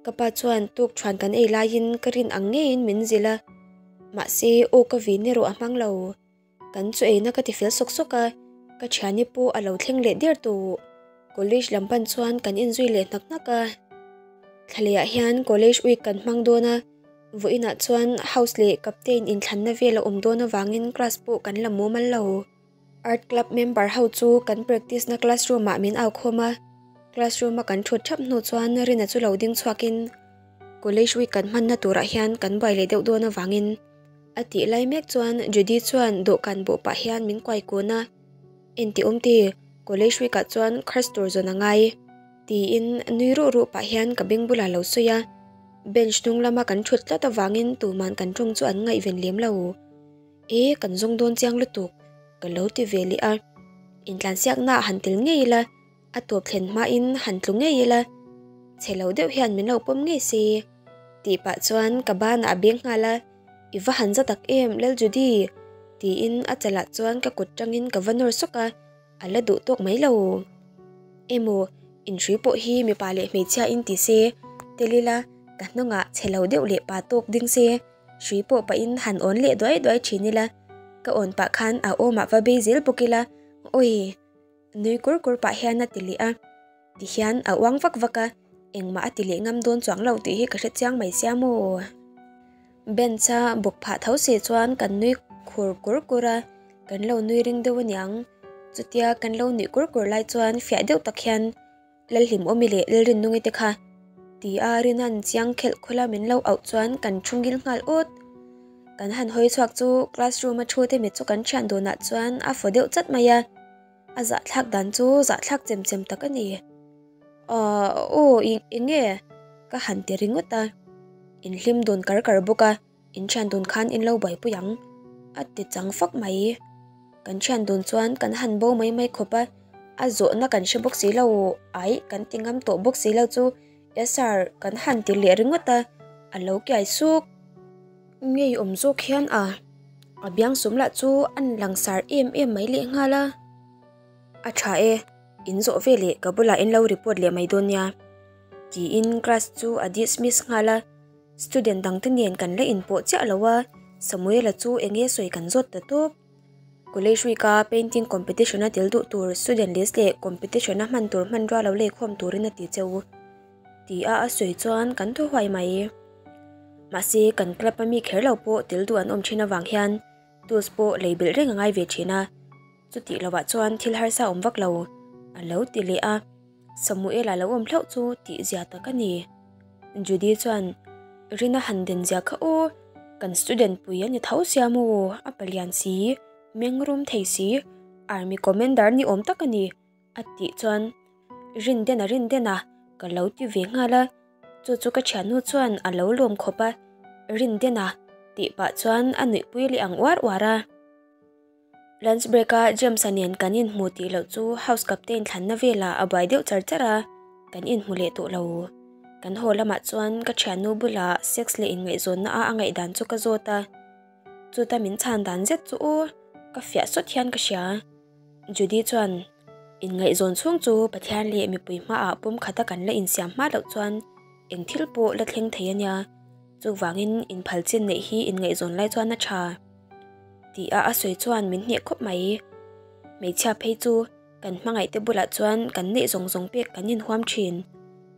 Ka pa chuan tuk thuan kan ei laiin ka rin ang ngeiin min zilh a, mahse aw ka vin erawh a hmang lo. Kan chu eina ka ti fel sawk sawk a, ka thiani pawh a lo thleng leh der tawh. College lam pan chuan kan inzui leh hnak hnak a. Thlalehah hian college week kan hmang dawn a, vawiinah chuan house leh captain inthlanna vel a awm dawn avangin class pawh kan la mumal lo. Art club member ho chu kan practice na classroom ah min au khawm a, classroom a kan thut thap hnu chuan Rina chu lo ding chhuakin college week kan hmanna turah hian kan buai leh deuh dawn avangin A tih lai mek chuan Judy chuan dawhkan bawh pah hian min kuai kun a, Engti awm ti, college week ah chuan crush tur zawn a ngai. Tiin nui ruh ruh pah hian ka beng bulah lo sawi a, bench hnung lama kan thut tlat avangin tuman kan tawng chu an ngaihven lem lo. E, kan zawng dawn chiang lutuk, ka lo ti ve leh a. Intlansiakna ah han tel ngei ila, a tawp thlen hmain han tlu ngei ila, chhe lo deuh hian min lo pawm ngei se. Tih pah chuan ka banah a beng nghal a, I va han za tak em Lal Judy? Tiin a chalah chuan ka kut tangin ka va nawr sawk a, a la duh tawk mai lo. Emaw, inhrui pawh hi mipa leh hmeichhia in ti se, tel ila ka hnungah chhe lo deuh leh pa tawk ding se, hrui pawh pahin han awn leh duai duai thin ila, ka awn pah khan a awmah va bei zel bawk ila, awi! Nui kur kur pah hian a ti leh a, ti hian a uang vak vak a, engmah a ti leh ngam dawn chuang lo tih hi ka hre chiang mai sia maw. Bench a bawk phah tho si chuan kan nui khur kur kur a, kan lo nui ring deuh aniang. Chutia kan lo nuih kur kur lai chuan fiah deuh tak hian Lalhlimawmi leh Lalrinnungi te kha ti a Rina'n chiang khelh khawla min lo auh chuan kan thu ngil nghal awt. Kan han hawi chhuak chu classroom a thu te mit chu kan thian dawnah chuan a faw deuh chat mai a, a zahthlak dan chu zahthlak chem chem tak a ni. Aw aw eng nge? Ka han ti ringawt a, inhlim dun kar kar bawk a. In thian dun khan in lo buaipui ang, a ti chang fak mai. Kan thian dun chuan kan han bo mai mai khawp a, a zawhna kan hre bawk si lo, aih kan ti ngam tawh bawk si lo chu Yes sir kan han ti leh ringawt a, a lo kiai suk. Ngeiawm zawk hian a, a biangsum lah chu an langsar em em mai lehnghal a. A tha e, in zawh veleh ka bulah in lo report leh mai dawn nia, tiin class chu a dismiss nghal a. Student dangte nen kan la inpawh chiah lo a, Samuela chu eng nge sawi kan zawt ta tawp. College week a painting competition a tel duh tur student list leh competition a hman tur hmanrua lo lei khawm turin a ti che u. Ti a a sawi chuan kan thaw huai mai. Mahse kan club a mi kher lo pawh tel duh an awm thin avang hian tools pawh lei belh reng a ngai ve thin a, chutih lovah chuan thil harsa awm vak lo a lo ti leh a, Samuel-a lo awm hlauh chu tih zia tak a ni. Judy chuan Rina han den zia kha aw, kan student pui a ni tho sia maw, a palian si, meng rum thei si, army commander ni awm tak a ni. A tih chuan rin den a rin den a ka lo ti ve nghal a, chu chu ka thiannu chuan a lo lawm khawp a, rin den a tih pah chuan a nuihpui leh ang uar uar a. Lunch break a James-a nen kan inhmu tih loh chu house captain thlanna velah a buai deuh char char a, kan inhmu leh tawh lo. Kan haw lamah chuan ka thiannu bulah sex leh inngaihzawnna a a ngaihdan chu ka zawt a, chuta min chhan dan zet chu aw ka fiah sawt hian ka hria. Judy chuan, Inngaihzawn chhung chu Pathian leh mipui hmaah pum khata kan la insiam hma loh chuan eng thil pawh la thleng thei a nia, chuvangin inphal chin neih hi inngaihzawn lai chuan a tha. Tia a sawi chuan min hneh khawp mai. Hmeichhia phei chu kan hmangaihte bulah chuan kan neih zawng zawng pek kan inhuam thin.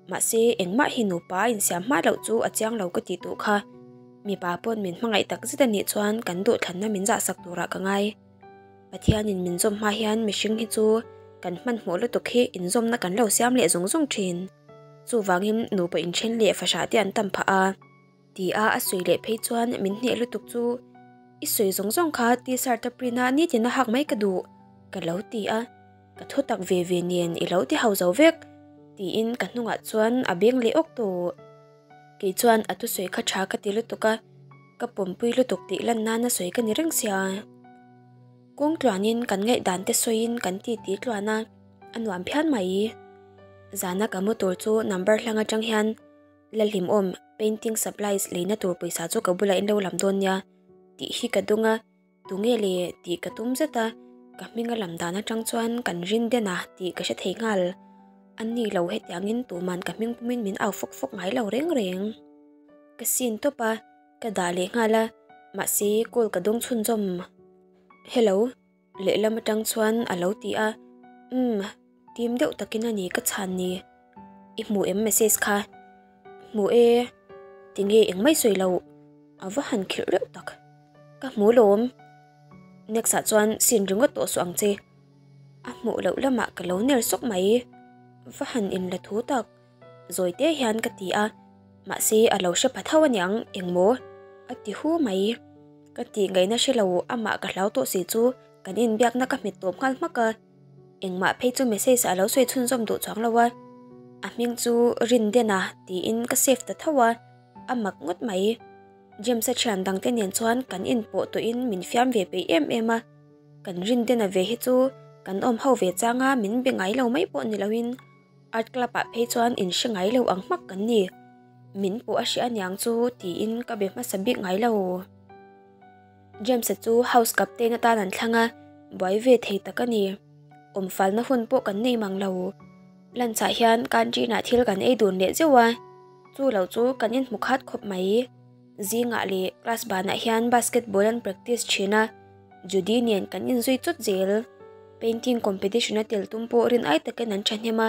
Mahse engmah hi nupa a insiam hma loh chu a chiang lo ka tih duh kha. Mipa pawn min hmangaih takzet a nih chuan kan duhthlanna min zahsak turah ka ngai. Pathianin min zawm hma hian mihring hi chu kan hmanhmawh lutuk hi inzawmna kan lo siam leh zung zung thin. Chuvangin nupa inthen leh fahrah te an tam phah a. Ti a a sawi leh phei chuan min hneh lutuk chu i sawi zawng zawng kha t-shirt a print a nitin a hak mai ka duh ka lo ti a, ka thu tak ve ve nen i lo ti ho zo vek tiin ka hnungah chuan a beng leh awk tawh. Kei chuan a thusawi kha tha ka ti lutuk a, ka pawmpui lutuk tih lan nana sawi ka ni reng sia. Kawng tluanin kan ngaihdan te sawiin kan ti ti tluan a, a nuam phian mai. Zana ka mu tur chu number hlang atang hian Lalhlimawm painting supplies leina tur pawisa chu ka bulah in lo lam dawn nia tih hi ka dung a, tunge le tih ka tum zet a, ka hming a lam dan atang chuan kan rin den a tih ka hre thei nghal. A ni lo hetiangin tuman ka hming pumin min au fawk fawk ngai lo reng reng. Ka sin tawp a. Ka dah leh nghal a, mahse call ka dawng chhunzawm. Hello, lehlam atang chuan a lo ti a, umm, tim deuh takin a ni ka chhan ni. I hmu em message kha? Hmu e, tinge engmai sawi loh, a va han khirh reuh tak. Ka hmu lawm. Next ah chuan sin ringawt tawh suh ang che. A hmuh loh lamah ka lo ner sawk mai, va han inla thu tak. Zawi te hian ka ti a, mahse a lo hre pha tho aniang engmaw a ti hu mai. Ka tih ngaihna hre lo amah ka hlau tawh si chu kan inbiakna ka hmet tawp nghal hmak a, engmah phei chu message ah a lo sawi chhunzawm duh chuang lo a, a hming chu Rindena tiin ka save ta tho a, a mak ngawt mai. James-a thian dangte nen chuan kan inpawh tawhin min fiam ve peih em em a, kan Rindena ve hi chu kan awm ho ve changa min be ngai lo mai pawh ni loin Art club ah phei chuan in hre ngai lo ang hmak kan ni. Min pawh a hria aniang chu tiin ka be hmasa bik ngai lo. James-a chu house captain atan an thlang a, buai ve thei tak a ni. Awmfalna hun pawh kan nei mang lo. Lunch ah hian canteen ah thil kan ei dun leh zeuh a, chu lo chu kan inhmu khat khawp mai. Zingah leh class banah hian basketball an practice thin a, Judy nen kan inzui chawt zel. Painting competition a tel tum pawh rin ai takin an thahnem a,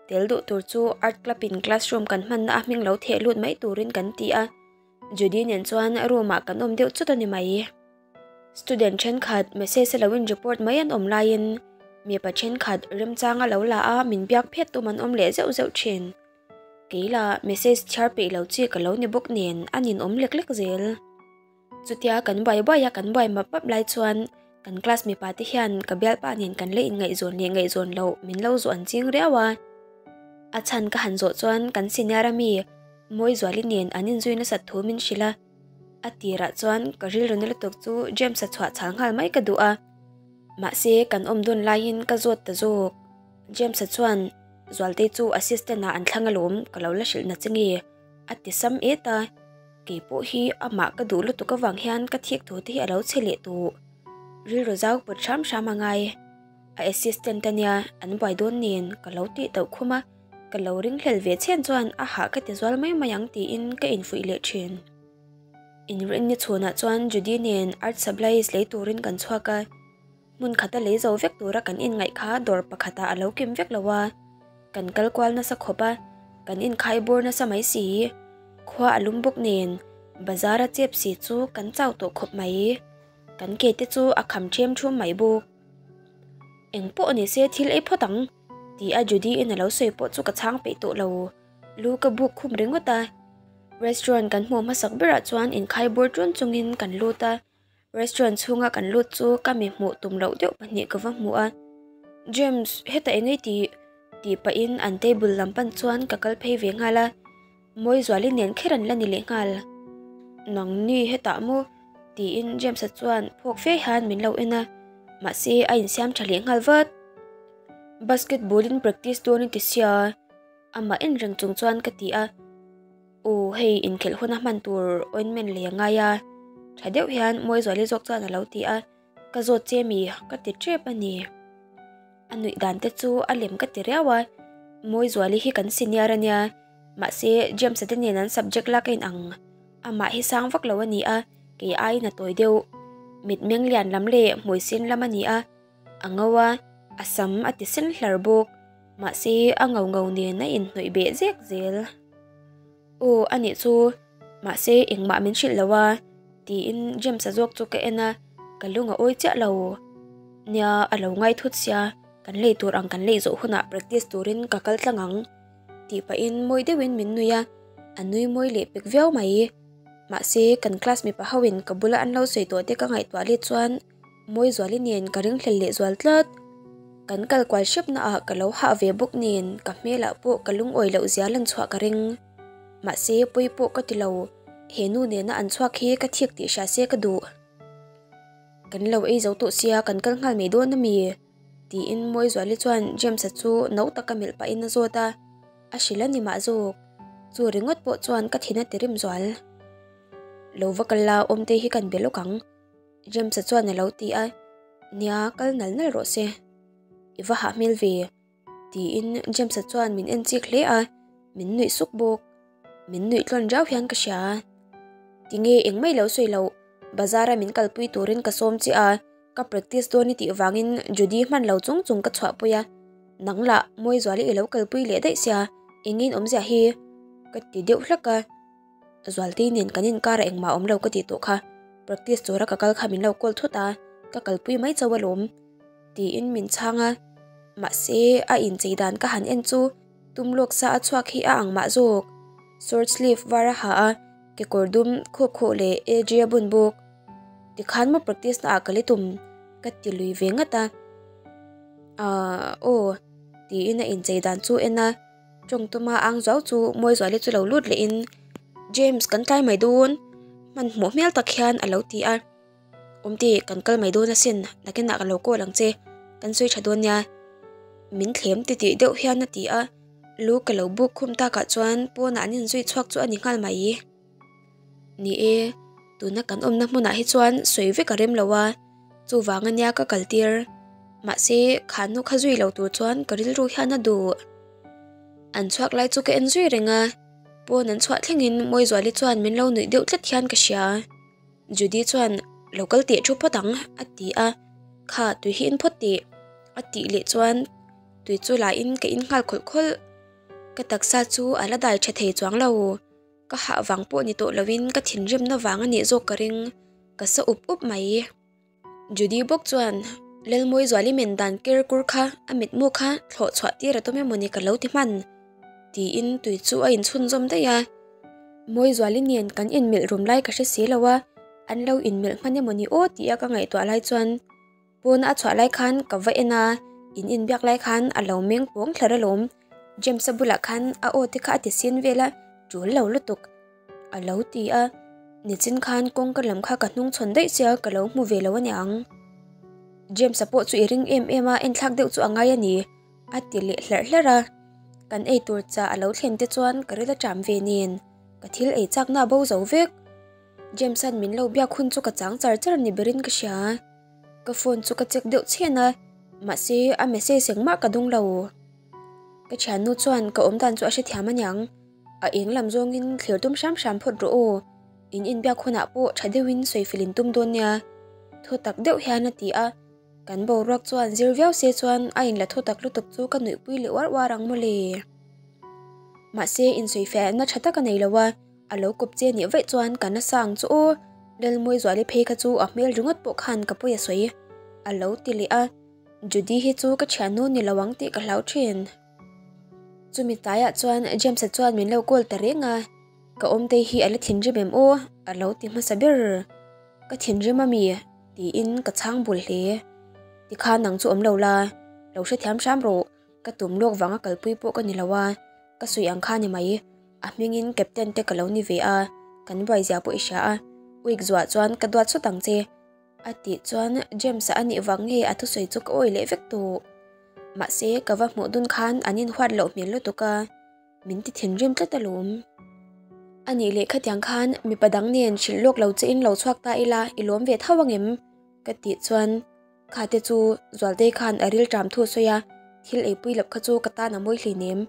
tel duh tur chu art club in classroom kan hmanna a hming lo theh lut mai turin kan ti a, Judy nen chuan room ah kan awm deuh chawt a ni mai. Student thenkhat message a lo in report mai an awm laiin mipa thenkhat remchang a lo la a min biak phet tum an awm leh zeuh zeuh thin. Kei lah message chhiar peih lo chi ka lo ni bawk nen a ninawm lek lek zel. Chutia kan buai buai a kan buai map map lai chuan kan class mipa te hian ka bialpa nen kan la inngaihzawn leh ngaihzawn loh min lo zawh an ching riau a. A chhan ka han zawh chuan kan senior a mi Mawizuali nen an inzui nasat thu min hrilh a. A tirah chuan ka rilru na lutuk chu James-a chhuah chhal nghal mai ka duh a. Mahse kan awm dun laiin ka zawt ta zawk. James-a chuan Zualtei chu assistant ah an thlang alawm ka lo la hrilh na che nge a ti sam et a. Kei pawh hi amah ka duh lutuk avang hian ka thik thu te hi a lo chhe leh tawh. Rilru zau pawt hram hram a ngai. A assistant ania an buai dawn nen ka lo tih tauh khum a, ka lo ringhlel ve chhen chuan a hah ka ti zual mai mai ang tiin ka infuih leh thin. Inrinni chhunah chuan Judy nen art supplies lei turin kan chhuak a. Hmun khata lei zo vek tura kan inngaih kha dawr pakhatah a lo kim vek lo a, kan kal kual nasa khawp a, kan inkhai bur nasa mai si. Khua a lum bawk nen, Bazar a chep si chu kan chau tawh khawp mai. Kan ke te chu a kham ṭhem ṭhum mai bawk. Eng pawh ni se thil ei phawt ang ti a Judy in a lo sawi pawh chu ka chhang peih tawh lo. Lu ka buk khum ringawt a. Restaurant kan hmuh hmasak berah chuan inkhai bur ṭun chungin kan lut a. Restaurant chhunga kan lut chu ka mi hmuh tum loh deuh pahnih ka va hmu a. James, heta eng ei tih? tih pahin an table lam pan chuan ka kal phei ve nghal a. Mawizuali nen kher an la ni leh nghal. Nangni hetah maw? tiin James-a chuan phawk fe hian min lo en a, mahse a insiam tha leh nghal vat. Basketball in practice dawn i ti sia, amah en reng chung chuan ka ti a. Aw hei inkhelh huna hman tur ointment lei a ngai a, tha deuh hian Mawizuali zawk chuan a lo ti a, ka zawt che mi ka ti tep a ni. A nuih dan te chu a lem ka ti riau a, Mawizuali hi kan senior a nia, mahse James-a te nen an subject lak a inang, amah hi sang vak lo a ni a, kei aiin a tawi deuh. Mitmeng lian lam leh hmui sin lam a ni a, a ngo a, a sam a ti sen hlar bawk, mahse a ngo ngo nen a inhnawih beh zek zel. Aw a nih chu, mahse engmah min hrilh lo a, tiin James-a zawk chu ka en a, ka lung a awi chiah lo. Nia, a lo ngai thut sia, kan lei tur ang kan lei zawh hunah practice turin ka kal tlang ang, tih pahin mawi deuhin min nui a, a nui mawi leh pek viau mai. Mahse, kan class mipa hoin ka bula an lo sawi tawh te ka ngaihtuah let chuan Mawizuali nen ka ringhlel leh zual tlat. Kan kal kual hrep na ah ka lo hah ve bawk nen ka hmelah pawh ka lungawi loh zia lan chhuah ka ring. Mahse pawi pawh ka ti lo, he nu nena an chhuak hi ka thik tih hria se ka duh. Kan lo ei zo tawh sia kan kal nghal mai dawn ami? Tiin Mawizuali chuan James-a chu no taka melh pahin a zawt a, a hrilh a ni mah zawk. Chu ringawt pawh chuan ka thin a ti rim zual. Lo va kal la awmte hi kan be lawk ang. James-a chuan a lo ti a, Nia, kal nal nal rawh se. I va hah hmel ve, tiin James-a chuan min en chik hle a, min nuih suk bawk. Min nuih tlawn riau hian ka hria. Tinge engmah i lo sawi loh, bazar-a min kalpui turin ka sawm che a, ka practice dawn i tih vangin Judy hman lo chung chung ka chhuahpui a, nang lah Mawizuali i lo kalpui leh daih sia, engin awmzia hi? ka ti deuh hlak a. Zualtei nen kan inkar a engmah awm lo ka tih tawh kha, practice tura ka kal kha min lo call thut a, ka kalpui mai chauh alawm tiin min chhang a, mahse a inchei dan ka han en chu tum lawk sa a chhuak hi a ang mah zawk, short sleeve var a ha a, kekawr dum khup khuh leh AG a bun bawk, tikhan maw practice na ah ka li tum ka ti lui ve ngat a, aah aw tiin a inchei dan chu en a. Tawng tuma ang zuau chu Mawizuali chu lo lut lehin James kan tlai mai dawn hmanhmawh hmel tak hian a lo ti a, Awmte kan kal mai dawn asin nakinah ka lo call ang che kan sawi tha dawn nia min thlem titih deuh hian a ti a, lu ka lo buk khum takah chuan pawnah an inzui chhuak chu a ni nghal mai. Ni e, tuna kan awmna hmunah hi chuan sawi vek a rem lo a, chuvang ania ka kal tir. Mahse, khanu kha zui lo tur chuan ka rilru hian a duh. An chhuak lai chu ka en zui reng a, pawn an chhuah thlengin Mawizuali chuan min lo nuih deuh tlat hian ka hria. Judy chuan, Lo kal teh thu phawt ang, a ti a, Kha, tui hi in phawt teh, a tih leh chuan tui chu lahin ka in nghal khawlh khawlh. Ka taksa chu a la dai tha thei chuang lo. Ka hah vang pawh ni tawh loin ka thinrimna vang a nih zawk ka ring, ka sa up up mai. Judy bawk chuan Lalmawi Zuali men dan ker kur kha a mitmu kha thlawh chhuah tir a tum emaw ni ka lo ti hman tiin tui chu a inchhunzawm daih a. Mawi Zuali nen kan inmelh rum lai ka hre si lo a, an lo inmelh hman emaw ni aw tia ka ngaihtuah lai chuan Pawn a chhuah lai khan ka va en a, in inbiak lai khan a lo meng pawng thlar alawm. James-a bulah khan a aw te kha a ti sin vel a, tul lo lutuk a lo ti a. Nichin khan kawngka lam kha ka hnung chhawn daih sia ka lo hmu ve lo aniang. James-a pawh chu i ring em em a, enthlak deuh chu a ngai a ni a ti leh hlarh hlarh a. Kan ei tur chah a lo thlen te chuan ka ril a ṭam ve nen, ka thil ei chakna a bo zo vek. James-a'n min lo biak hun chu ka chang char char ni berin ka hria. Ka phone chu ka check deuh chhen a, mahse a message engmah ka dawng lo. Ka thiannu chuan ka awm dan chu a hrethiam aniang, a eng lam zawngin thlir tum hram hram phawt rawh aw, in inbiak hunah pawh tha deuhin sawifel in tum dawn nia, thaw tak deuh hian a ti a, kan boruak chuan zir viau se chuan a inla thaw tak lutuk chu ka nuihpui leh uar uar ang mawle. Mahse insawifiahna tha tak a nei lo a. A lo kawp che nih vaih chuan ka nasa ang chu aw, Lalmawizuali phei kha chu a hmel ringawt pawh khan ka pawi a sawi a lo ti leh a, Judy hi chu ka thiannu ni lo ang tih ka hlau thin. Chumi tlaiah chuan James-a chuan min lo call ta reng a, Ka awmtei hi a la thinrim em aw? a lo ti hmasa ber. Ka thinrim a mi? tiin ka chhang bul hle. Tikhan nang chu awm lo la, lo hrethiam hram rawh, ka tum lawk vanga kalpui pawh ka ni lo a, ka sawi ang kha ni mai. A hmingin captain te ka lo ni ve a, kan buaizia pawh i hria a, week zuah chuan ka duat sawt ang che. A tih chuan James-a a nih vang nge a thusawi chu ka awi leh vek tawh. Mahse ka va hmuh dun khan an inhuat loh hmel lutuk a, min ti thinrim tlat alawm. A nih leh khatiang khan mipa dang nen hrilh lawk lo che in lo chhuak ta ila i lawm ve tho angem? Ka tih chuan Khate chu Zualtei khan a rilṭam thu a sawi a, thil eipui loh kha chu ka tan a mawi hleinem.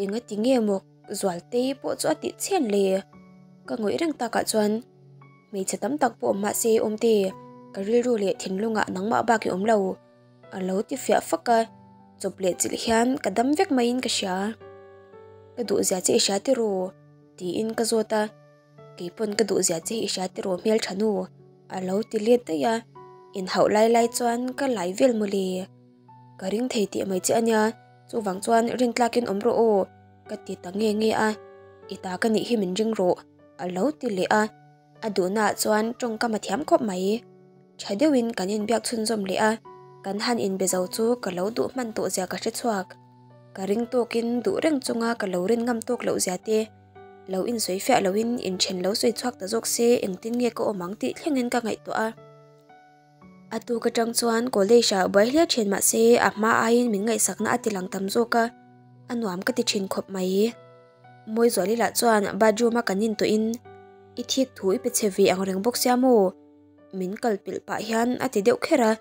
Enga ti nge maw Zualtei pawh chu a tih chhian le? Ka ngawih reng takah chuan hmeichhe tam tak pawh awm mahse awmte ka rilru leh thinlungah nangmah bak i awm lo a lo ti fiah fak a, chawp leh chilh hian ka dam vek maiin ka hria. Ka duhzia che i hria tiraw? tiin ka zawt a. Keipawn ka duh zia che hi i hria tiraw hmeltha nu a lo ti let daih a, inhauh lai lai chuan ka lai vel mawle. Ka ring thei tih mai che ania, chuvang chuan rin tlakin awm rawh aw ka ti ta nge nge a, i ta ka nih hi min ring rawh a lo ti leh a, a duhnaah chuan tawngkam a thiam khawp mai. Tha deuhin kan inbiak chhunzawm leh a, kan han inbe zo chu ka lo duh hman tawh zia ka hre chhuak. Ka ring tawkin duh reng chunga ka lo rin ngam tawk loh zia te, Lo insawi fiah loin inthen lo sawi chhuak ta zawk se engtin nge ka awm ang tih thlengin ka ngaihtuah a. A tuk atang chuan college ah buai hle thin mahse a hma aiin min ngaihsakna a ti lang tam zawk a, a nuam ka ti thin khawp mai. Mawizuali lah chuan bathroom a kan intuahin i thik thu i pe chhe ve ang reng bawk sia maw? Min kal pilh pah hian a ti deuh kher a,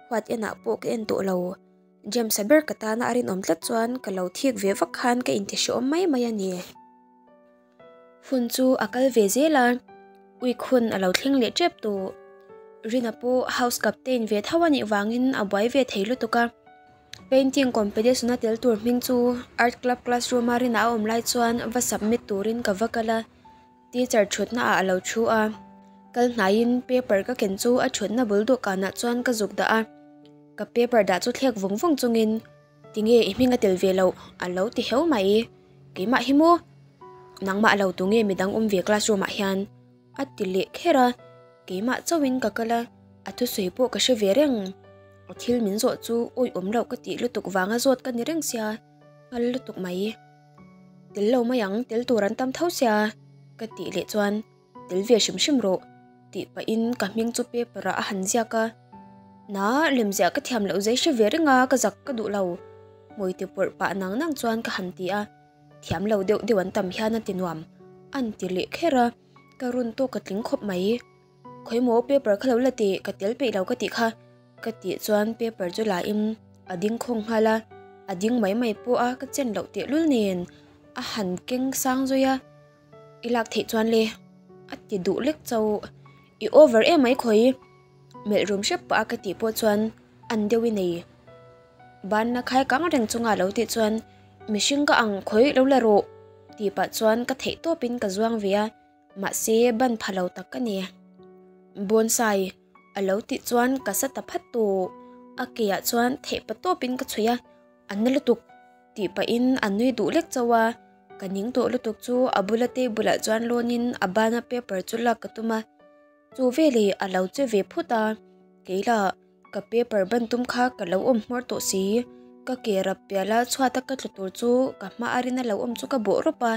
huat enah pawh ka en tawh lo. James-a ber ka tana a rinawm tlat chuan ka lo thik ve vak khan ka intihreawm mai mai a ni. Hun chu a kal ve zel a, week hun a lo thleng leh tep tawh. Rina pawh house captain ve tho a nih vangin a buai ve thei lutuk a. Painting competition a tel tur hming chu art club classroom a Rina a awm lai chuan va submit turin ka va kal a. Teacher thutna ah a lo thu a, kal hnaiin paper ka ken chu a thutna bul dawhkanah chuan ka zuk dah a, ka paper dah chu thlek vawng vawng chungin tinge i hming a tel ve loh a lo ti heu mai, keimah hi maw? Nangmah lo tu nge midang awm ve classroom ah hian? A ti leh kher a, keimah chauhin ka kal a, a thusawi pawh ka hre ve reng, a thil min zawh chu awih awm loh ka tih lutuk vanga zawt ka ni reng sia, nghal lutuk mai. Tel lo mai ang, tel tur an tam tho sia ka tih leh chuan tel ve hrim hrim rawh tih pahin ka hming chu paper ah a han ziak a. Na lemziah ka thiam loh zai hre ve reng a, ka zak ka duh lo. Hmui ti pawrh pah nang nang chuan ka han ti a, thiam lo deuh deuh an tam hian a ti nuam an ti leh kher a, ka run tawk ka tling khawp mai. Khawimaw paper kha lo la teh, ka tel peih lo ka tih kha. Ka tih chuan paper chu la in a ding khawng nghal a, a ding mai mai pawh a ka chen loh tehlul nen a han keng sang zui a, i lak theih chuan le a ti duh lek chauh, i over em mai khawi melh rum hrep pah a ka tih pawh chuan an deuh i nei banna khai kang reng chunga lo tih chuan mihring ka ang khawi lo la rawh tih pah chuan ka theih tawp in ka zuang ve a mahse ban pha lo tak ka ni bonsai. A lo tih chuan ka sa ta phat tawh. A keah chuan theih pa tawpin ka chhuih a, a na lutuk tih pahin a nui duh lek chauh a. Ka ning tawh lutuk chu a bula table ah chuan lawnin a bana paper chu lak ka tum a. Chu veleh a lo che ve phut a, keilah ka paper ban tum kha ka lo awm hmawr tawh si. Ka ke rap piala chhuata ka tlu tur chu ka hma a rin a lo awm chu ka bawh rawp a.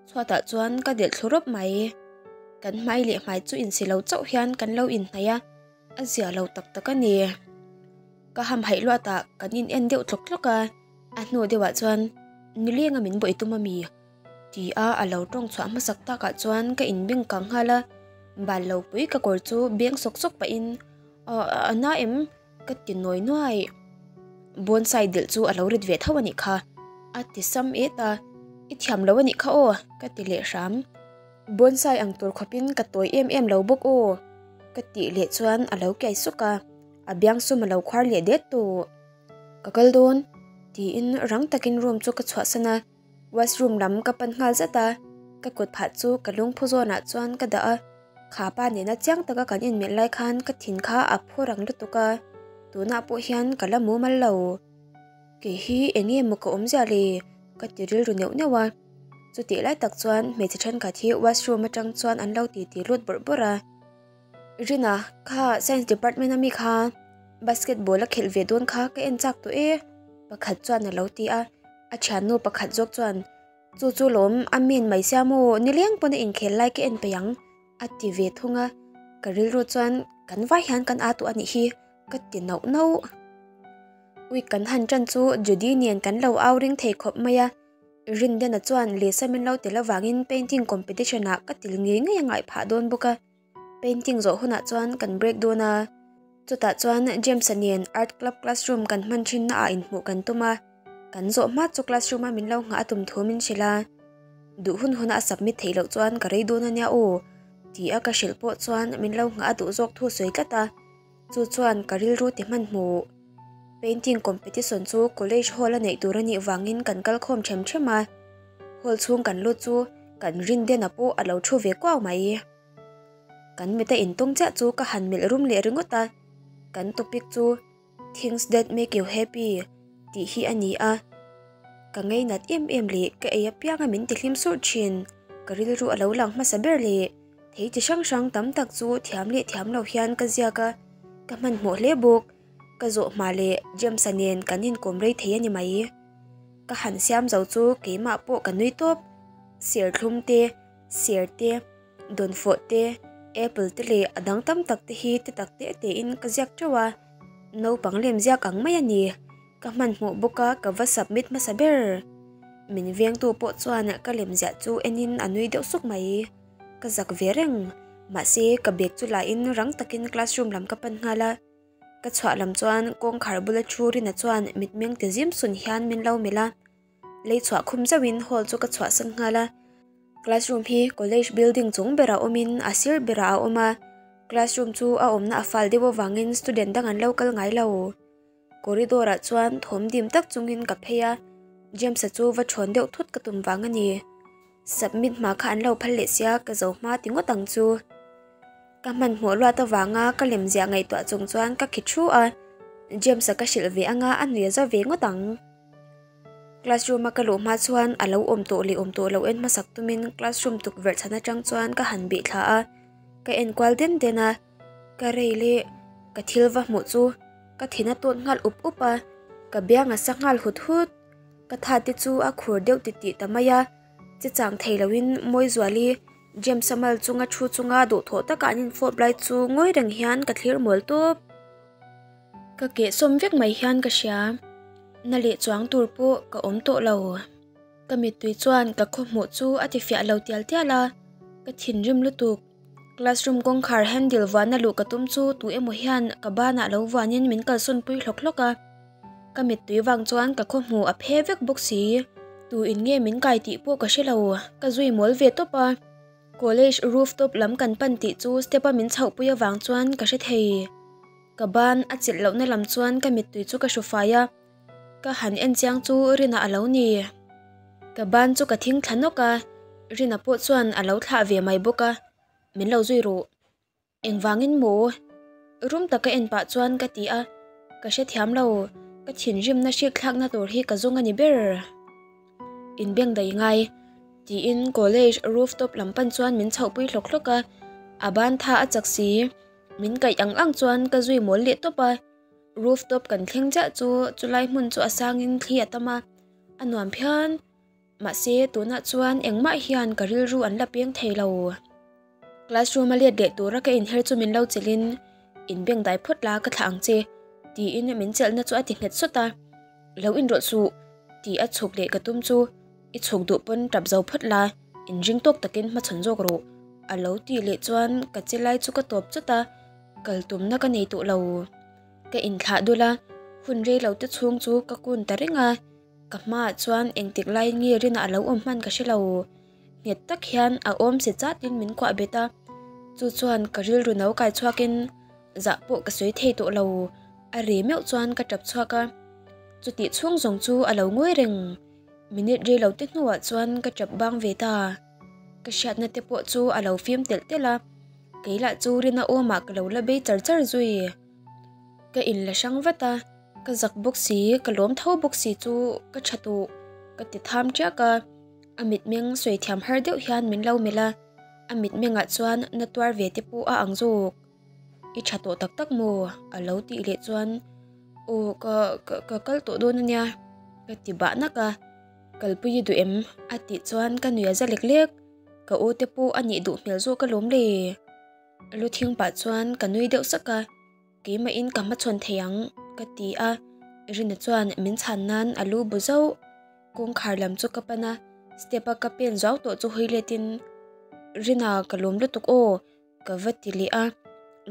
Chhuatah chuan ka delh thlu rawp mai. Kan hmai leh hmai chu insi lo chauh hian kan lo inhnaih a, a zia lo tak tak a ni. Ka hamhaih luatah kan in en deuh tlawk tlawk a, a hnu deuhah chuan Nilenga min bawih tum a mi? ti a a lo tawng chhuah hmasak takah chuan ka inbeng kang nghal a, bal lo pui ka kawr chu beng sawk sawk pahin A na em? Ka ti nawi nuai. Bonsai delh chu a lo rit ve tho a nih kha. A ti sam et a, I thiam lo a nih kha aw, ka ti leh hram. Bonsai ang tur khawpin ka tawi em em lo bawk aw, ka tih leh chuan a lo kiai suk a, a biang sum a lo khuar leh det tawh. Ka kal dawn, tiin rang takin room chu ka chhuahsan a. Washroom lam ka pan nghal zat a, Ka kut phah chu ka lungphu zawnah chuan ka dah a, kha pa nena chiang taka kan inmelh lai khan ka thin kha a phu rang lutuk a, tunah pawh hian ka la mumal lo. Kei hi eng nge maw ka awmzia le? Ka ti rilru neuh neuh a. Chutih lai tak chuan hmeichhe thenkhat hi washroom atang chuan an lo titi lut bawrh bawrh a. Rina, kha science department ami kha basketball a khelh ve dawn kha ka en chak tawh e pakhat chuan a lo ti a. A thiannu pakhat zawk chuan Chu chu lawm a min mai sia maw nileng pawn a inkhel lai ka en peih ang a ti ve thung a. Ka rilru chuan kan vai hian kan aa tawh a nih hi ka ti nauh nauh. Ui kan han tan chu Judy nen kan lo au ring thei khawp mai a, Rindena chuan lehsa min lo tel avangin painting competition ah ka til ngei ngei a ngaih phah dawn bawk a, painting zawh hunah chuan kan break dawn a, chutah chuan James-a nen art club classroom kan hman thin na ah inhmuh kan tum a, kan zawh hma chu classroom a min lo nghah a tum thu min hrilh a, duh hun huna a submit theih loh chuan ka rei dawn ania aw ti a ka hrilh pawh chuan min lo nghah a duh zawk thu sawi tlat a. Chu chuan ka rilru ti hmanhmawh. Painting competition chu college hall a neih tur a nih vangin kan kal khawm them them a. Hall chhung kan lut chu kan Rindena pawh a lo thu ve kuau mai. Kan mit a intawng chiah chu ka han melh rum leh ringawt a. Kan topic chu Things that make you happy tih hi a ni a. Ka ngeinat em em leh ka ei apianga min ti hlim surh thin. Ka rilru a lo lang hmasa ber leh. Thei chi hrang hrang tam tak chu thiam leh thiam lo hian ka ziak a, ka hmanhmawh hle bawk. Ka zawh hma leh James-a nen kan inkawm rei thei a ni mai. Ka han siam zo chu keimah pawh ka nui tawp. Serthlum te, ser te, dawnfawh te, apple te leh a dang tam tak te hi ti tak teh tein ka ziak teuh a, naupang lem ziak ang mai a ni. Ka hmanhmawh bawk a, ka va submit hmasa ber. Min vengtu pawh chuan ka lem ziah chu enin a nui deuh suk mai. Ka zak ve reng, mahse ka bag chu lahin rang takin classroom lam ka pan nghal a. Ka chhuah lam chuan kawngkhar bula thu Rina chuan mitmeng ti zim sun hian min lo melh a. Lei chhuah khum zauhin hall chu ka chhuahsan nghal a. Classroom hi college building chung berah awmin a sir berah a awm a, classroom chu a awmna a fal deuh avangin student dang an lo kal ngai lo. Corridor ah chuan thawm dim tak chungin ka phei a, James-a chu va thawn deuh thut ka tum vang a ni. Submit hma kha an lo phal leh sia ka zo hma ti ngawt ang chu. Ka hmanhmawh luat avanga ka lem ziah ngaihtuah chung chuan ka khi thu a, James-a ka hrilh ve anga a hnuia za ve ngawt ang. Classroom a ka luh hma chuan a lo awm tawh leh awm tawh lo en hmasak tumin classroom tukverh chhan atang chuan ka han bih thla a, ka en kual den den a, ka rei leh ka thil va hmuh chu ka thin a tawt nghal up up a, ka biang a sa nghal hut hut. Ka tha te chu a khur deuh titih ta mai a, che chang thei loin Mawizuali James-a mal chunga thu chunga duhthawh taka an infawp lai chu ngawi reng hian ka thlir mawl tawp. Ka kehsawm vek mai hian ka hria, na leh chuang tur pawh ka awm tawh lo. Ka mittui chuan ka khawhmuh chu a ti fiah lo tial tial a, ka thinrim lutuk. Classroom kawngkhar handle vuahna luh ka tum chu tu emaw hian ka banah lo vuanin min kalsawn pui hlawk hlawk a. Ka mittui vang chuan ka khawhmuh a phe vek bawk si. Tu in nge min kai tih pawh ka hre lo, ka zui mawl ve tawp a. College rooftop lam kan pan tih chu step a min chhoh pui avang chuan ka hre thei. Ka ban a chilh lohna lam chuan ka mittui chu ka hru fai a, ka han en chiang chu Rina a lo ni. Ka ban chu ka thing thla nawk a, Rina pawh chuan a lo thlah ve mai bawk a, min lo zui ruh. Engvangin maw? Rum taka en pah chuan ka ti a, ka hrethiam lo, ka thinrimna hrikthlakna tur hi ka zawng a ni ber. Inbeng daih ngai, tiin college rooftop lam pan chuan min chhohpui hlawk hlawk a, a ban tha a chak si, min kaih ang ang chuan ka zui mawl leh tawp a, rooftop kan thleng chiah chu chulai hmun chu a sangin thli a tam a, a nuam phian. Mahse, tunah chuan engmah hian ka rilru an la peng thei lo. Classroom a let leh tura ka inher chu min lo chelhin, Inbeng dai phawt la ka thlah ang che, tiin min chelhna chu a ti nghet sawt a. Lo inrawlh suh, tih a chhuk leh ka tum chu, I chhuk duh pawn tap zo phawt la, inring tawk takin hmachhawn zawk rawh, a lo tih leh chuan ka che lai chu ka tawp chawt a, kal tumna ka nei tawh lo. Ka inthlah dul a, hun rei lo te chhung chu ka kun ta reng a. Ka hmaah chuan engtik laiin nge rinah a lo awm hman ka hre lo. Nghet tak hian a awm si chatin min kuah bet a, chu chuan ka rilru no kai chhuakin zah pawh ka sawi thei tawh lo. A ri meuh chuan ka tap chhuak a, chutih chhung zawng chu a lo ngawi reng. Minute rei lo te hnuah chuan ka tap bang ve ta. Ka hriatna te pawh chu a lo fim telh telh a, kei lah chu rina awmah ka lo la bei char char zui. Ka in la hrang vat a, ka zak bawk si, ka lawm tho bawk si chu ka tha tawh ka ti tham tiak a, a mitmeng sawi thiam har deuh hian min lo melh a, a mitmengah chuan na tuar ve te pawh a ang zawk. I tha tawh tak tak maw? A lo tih leh chuan aw ka ka kal tawh dawn ania ka ti bah nak a. Kalpui i duh em? A tih chuan ka nui a za lek lek. Ka u te pawh a nih duh hmel zawk alawm le. Lu thing pah chuan ka nui deuh sak a, Keimahin ka hmachhawn thei ang ka ti a. Rina chuan min chhan nan a lu bu zauh. Kawngkhar lam chu ka pan a, step a ka pen zau tawh chu hawi letin Rina ka lawm lutuk aw ka va ti leh a,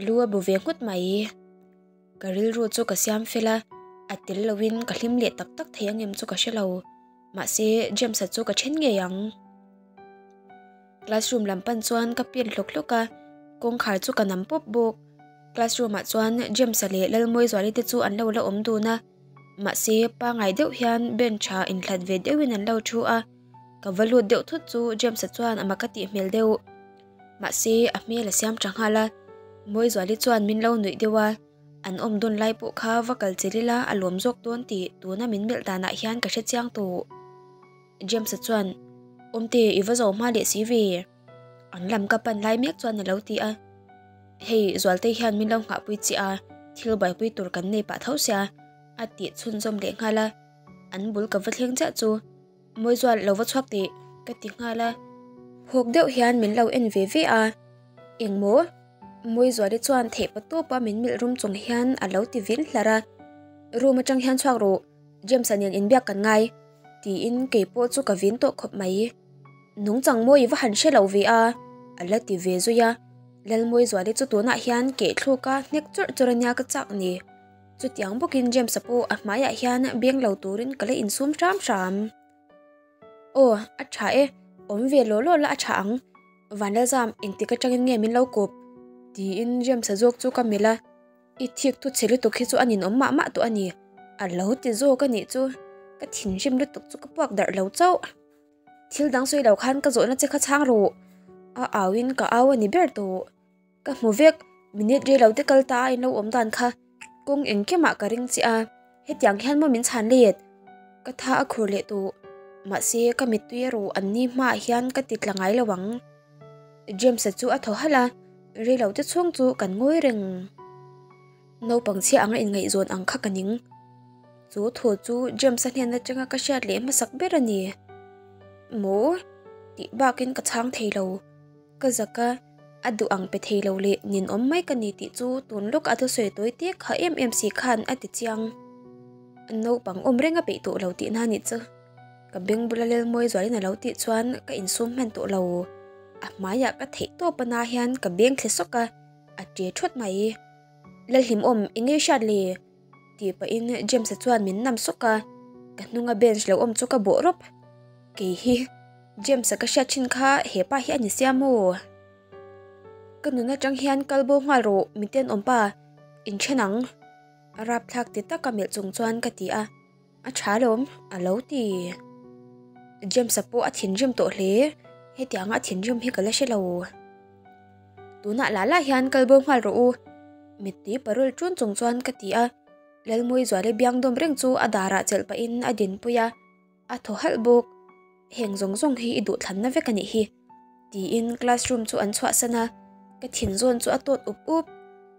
lu a bu ve nghut mai. Ka rilru chu ka siam fel a, a tel loin ka hlim leh tak tak thei angem chu ka hre lo. Mahse, James-a chu ka then ngei ang. Classroom lam pan chuan ka pen hlawk hlawk a, kawngkhar chu ka nam pawp bawk. Classroom ah chuan James-a leh Lalmawizuali te chu an lo la awm dun a, mahse pangai deuh hian bench ah inhlat ve deuhin an lo thu a. Ka va lut deuh thut chu James-a chuan a mak a tih hmel deuh. Mahse, a hmel a siam tha nghal a, Mawizuali chuan min lo nuih deuh a, an awm dawn lai pawh kha va kal chil ila a lawm zawk dawn tih tuna min melh danah hian ka hre chiang tawh. James-a chuan, Awmte, i va zo hma leh si ve. An lam ka pan lai mek chuan a lo ti a, Hei, Zualtei hian min lo nghahpui chiah a, thil buaipui tur kan nei pah tho sia, a tih chhunzawm leh nghal a, an bul ka va thleng chiah chu. Mawizual lo va chhuak teh ka ti nghal a, hawk deuh hian min lo en ve ve a, Engmaw? Mawizuali chuan theih pa tawpa min melh rum chung hian a lo ti vil hlar a, Room atang hian chhuak rawh, James-a nen inbiak kan ngai tiin keipawh chu ka vin tawh khawp mai. Nungchang mawi va han hre lo ve a, a la ti ve zui a, Lalmawizuali chu tunah hian kehthluk a hnek chawrh chawrh ania ka chak ni. Chutiang bawkin James-a pawh a hmaiah hian beng lo turin ka la insum hram hram. Aw, a tha e, awm ve law law la a tha ang. Vanlalzam, engtik atangin nge min lo kawp? Tiin James-a zawk chu ka melh a, I thik thu chhe lutuk hi chu a ninawm mah mah tawh a ni. A lo ti zawk a nih chu, ka thinrim lutuk chu ka puak darh lo chauh. Thil dang sawi lo khan ka zawhna che kha chhang rawh. A auin ka au a ni ber tawh. Ka hmu vek, minute rei lo te kal ta a in lo awm dan kha kawng engkimah ka ring chiah a, hetiang hian maw min chhan let? Ka tha a khur leh tawh, mahse ka mittui erawh an ni hmaah hian ka ti tla ngai lo ang. James-a chu a thaw halh a, rei lo te chhung chu kan ngawi reng. Naupang chhia anga inngaihzawn ang kha ka ning. Chu thu chu James-a hnen atanga ka hriat leh hmasak ber a ni. Maw? Tih bakin ka chhang thei lo. Ka zak a, a duh ang pe thei lo leh ninawm mai ka ni tih chu tun lawk a thusawi tawi te kha em em si khan a ti chiang. Naupang awm reng a peih tawh lo tihna a nih chu. Ka beng bula Lelmawi zualin a lo tih chuan ka insum hman tawh lo. A hmaiah ka theih tawp ana hian ka beng thle sawk a, a ṭe ṭhawt mai. Lalhlimawm, i ngei hriat le? Tih pahin James-a chuan min nam sawk a, ka hnunga bench lo awm chu ka bawh rawp. Kei hi James-a ka hriat thin kha hepa hi a ni sia maw? Ka nun atang hian kal bo nghal rawh mi tenawm pa, inthen ang. A rapthlak ti taka melh chung chuan ka ti a, a tha lawm a lo ti. James-a pawh a thinrim tawh hle, hetianga a thinrim hi ka la hre lo. Tunah lah lah hian kal bo nghal rawh u, mittui parul ṭun chung chuan ka ti a, Lalmawizuali biang dawm reng chu a darah chelh pahin a dinpui a. A thaw halh bawk, Heng zawng zawng hi i duhthlanna vek a nih hi, tiin classroom chu an chhuahsan a, ka thin zawn chu a tawt up up,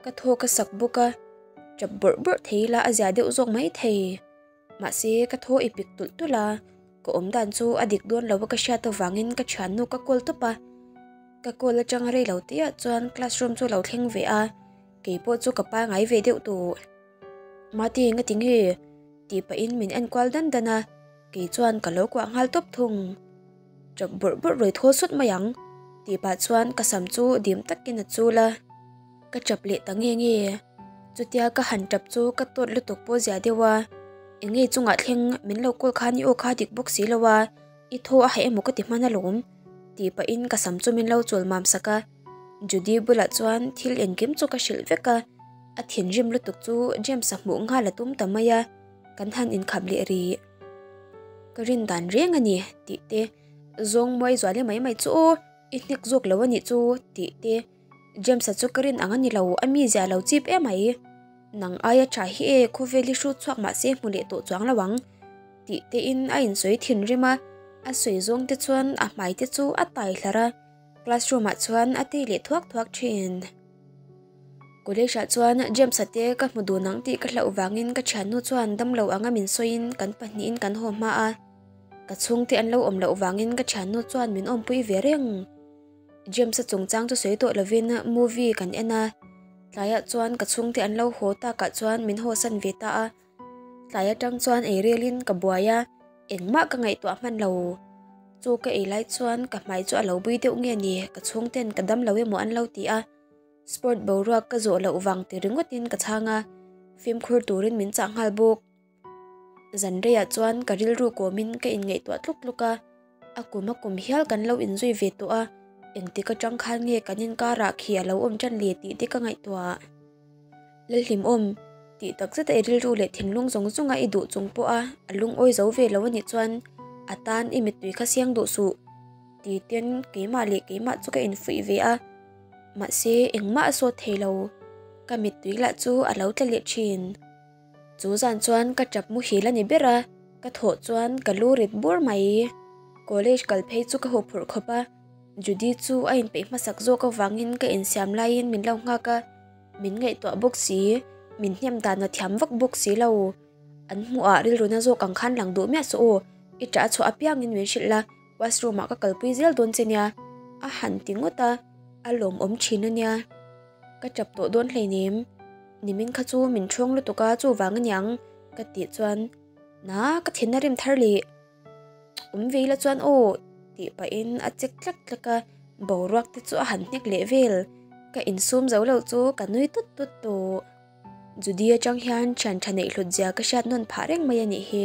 ka thaw ka sak bawk a, tap bawrh bawrh thei ila a zia deuh zawk mai thei. Mahse ka thaw i pik tulh tulh a, ka awm dan chu a dik dawn lo a ka hriat avangin ka thiannu ka call tawp a, ka call atanga rei lo tihah chuan classroom chu a lo thleng ve a, keipawh chu ka pangai ve deuh tawh. Mate nga ti nge? Tih pahin min en kual dan dan a, kei chuan ka lo kuah nghal tawp thung. Chawp bawrh bawrh rawi thawl sut mai ang tih pah chuan ka sam chu dim takin a chul a, ka chap leh ta nge nge. Chutia ka han tap chu ka tawt lutuk pawh zia deuh a, eng nge chungah thleng min lo call khan i aw kha dik bawk si lo a, i thaw a haih emaw ka ti hman alawm tih pahin ka sam chu min lo chul mam sak a. Judy bulah chuan thil engkim chu ka hrilh vek a, a thinrim lutuk chu James-a hmuh nghal a tum ta mai a, kan han inkhap leh rih. Ka rin dan reng a ni tih te zawng muai zual e mai mai chu aw I hnek zawk lo a nih chu tih te James-a chu ka rin ang a ni lo, a mizia a lo chip emai. Nang aia tha hi e, khawvel hi hrut chhuak mah se hmu leh tawh chuang lo ang tih te in a insawi thinrim a, a sawi zawng te chuan a hmai te chu a tai hlar a, classroom ah chuan a tei leh thuak thuak thin. College ah chuan James-a te ka hmu dun ang tih ka hlauh vangin ka thiannu chuan damlo anga min sawiin kan pahnihin kan haw hma a, ka chhungte an lo awm loh vangin ka thiannu chuan min awmpui ve reng. James-a chungchang chu sawi tawh lovin movie kan en a, tlaiah chuan ka chhungte an lo haw takah chuan min hawsan ve ta a, tlai atang chuan ei relin ka buai a, engmah ka ngaihtuah hman lo. Chu ka ei lai chuan ka hmai chu a lo bui deuh nge ni, ka chhungten ka dam lo emaw an lo ti a, sport boruak ka zawh loh vang ti ringawtin ka chhang a, fimkhur turin min chah nghal bawk. Zan reiah chuan ka rilru kawmin ka inngaihtuah tluk tluk a, a kum a kum hial kan lo inzui ve tawh a, engtik atang khan nge kan inkarah khi a lo awm tan le tih te ka ngaihtuah. Lalhlimawm, tih tak zeta i rilru leh thinlung zawng zawnga i duh chung pawha a lungawi zo ve lo a nih chuan a tan i mittui kha siang duh suh ti ten keimah leh keimah chu ka infuih ve a, mahse engmah a sawt thei lo, ka mittui lah chu a lo tla leh thin. Chu zan chuan ka tap muhil a ni ber a, ka thawh chuan ka lu rit bur mai. College kal phei chu ka huphurh khawp a, Judy chu a inpeih hmasak zawk avangin ka insiam laiin min lo nghak a, min ngaihtuah bawk si, min hnem dan a thiam vak bawk si lo. An hmuhah rilruna zawk ang khan lang duh miah suh aw, i ṭah a chhuah apiangin min hrilh la, washroom ah ka kalpui zel dawn che nia, a han ti ngawt a, a lawmawm ṭhin a nia. Ka tap tawh dawn hleinem, nimin kha chu min ṭhawng lutuk a chuvang aniang ka tih chuan na ka thin a rim thar leh awm ve ila chuan aw tih pahin a chek tlak tlak a, boruak te chu a han hnek leh vel, ka insum zo lo chu ka nui tut tut tawh. Judy atang hian thian tha neih hlut zia ka hriat nawn phah reng mai a nih hi.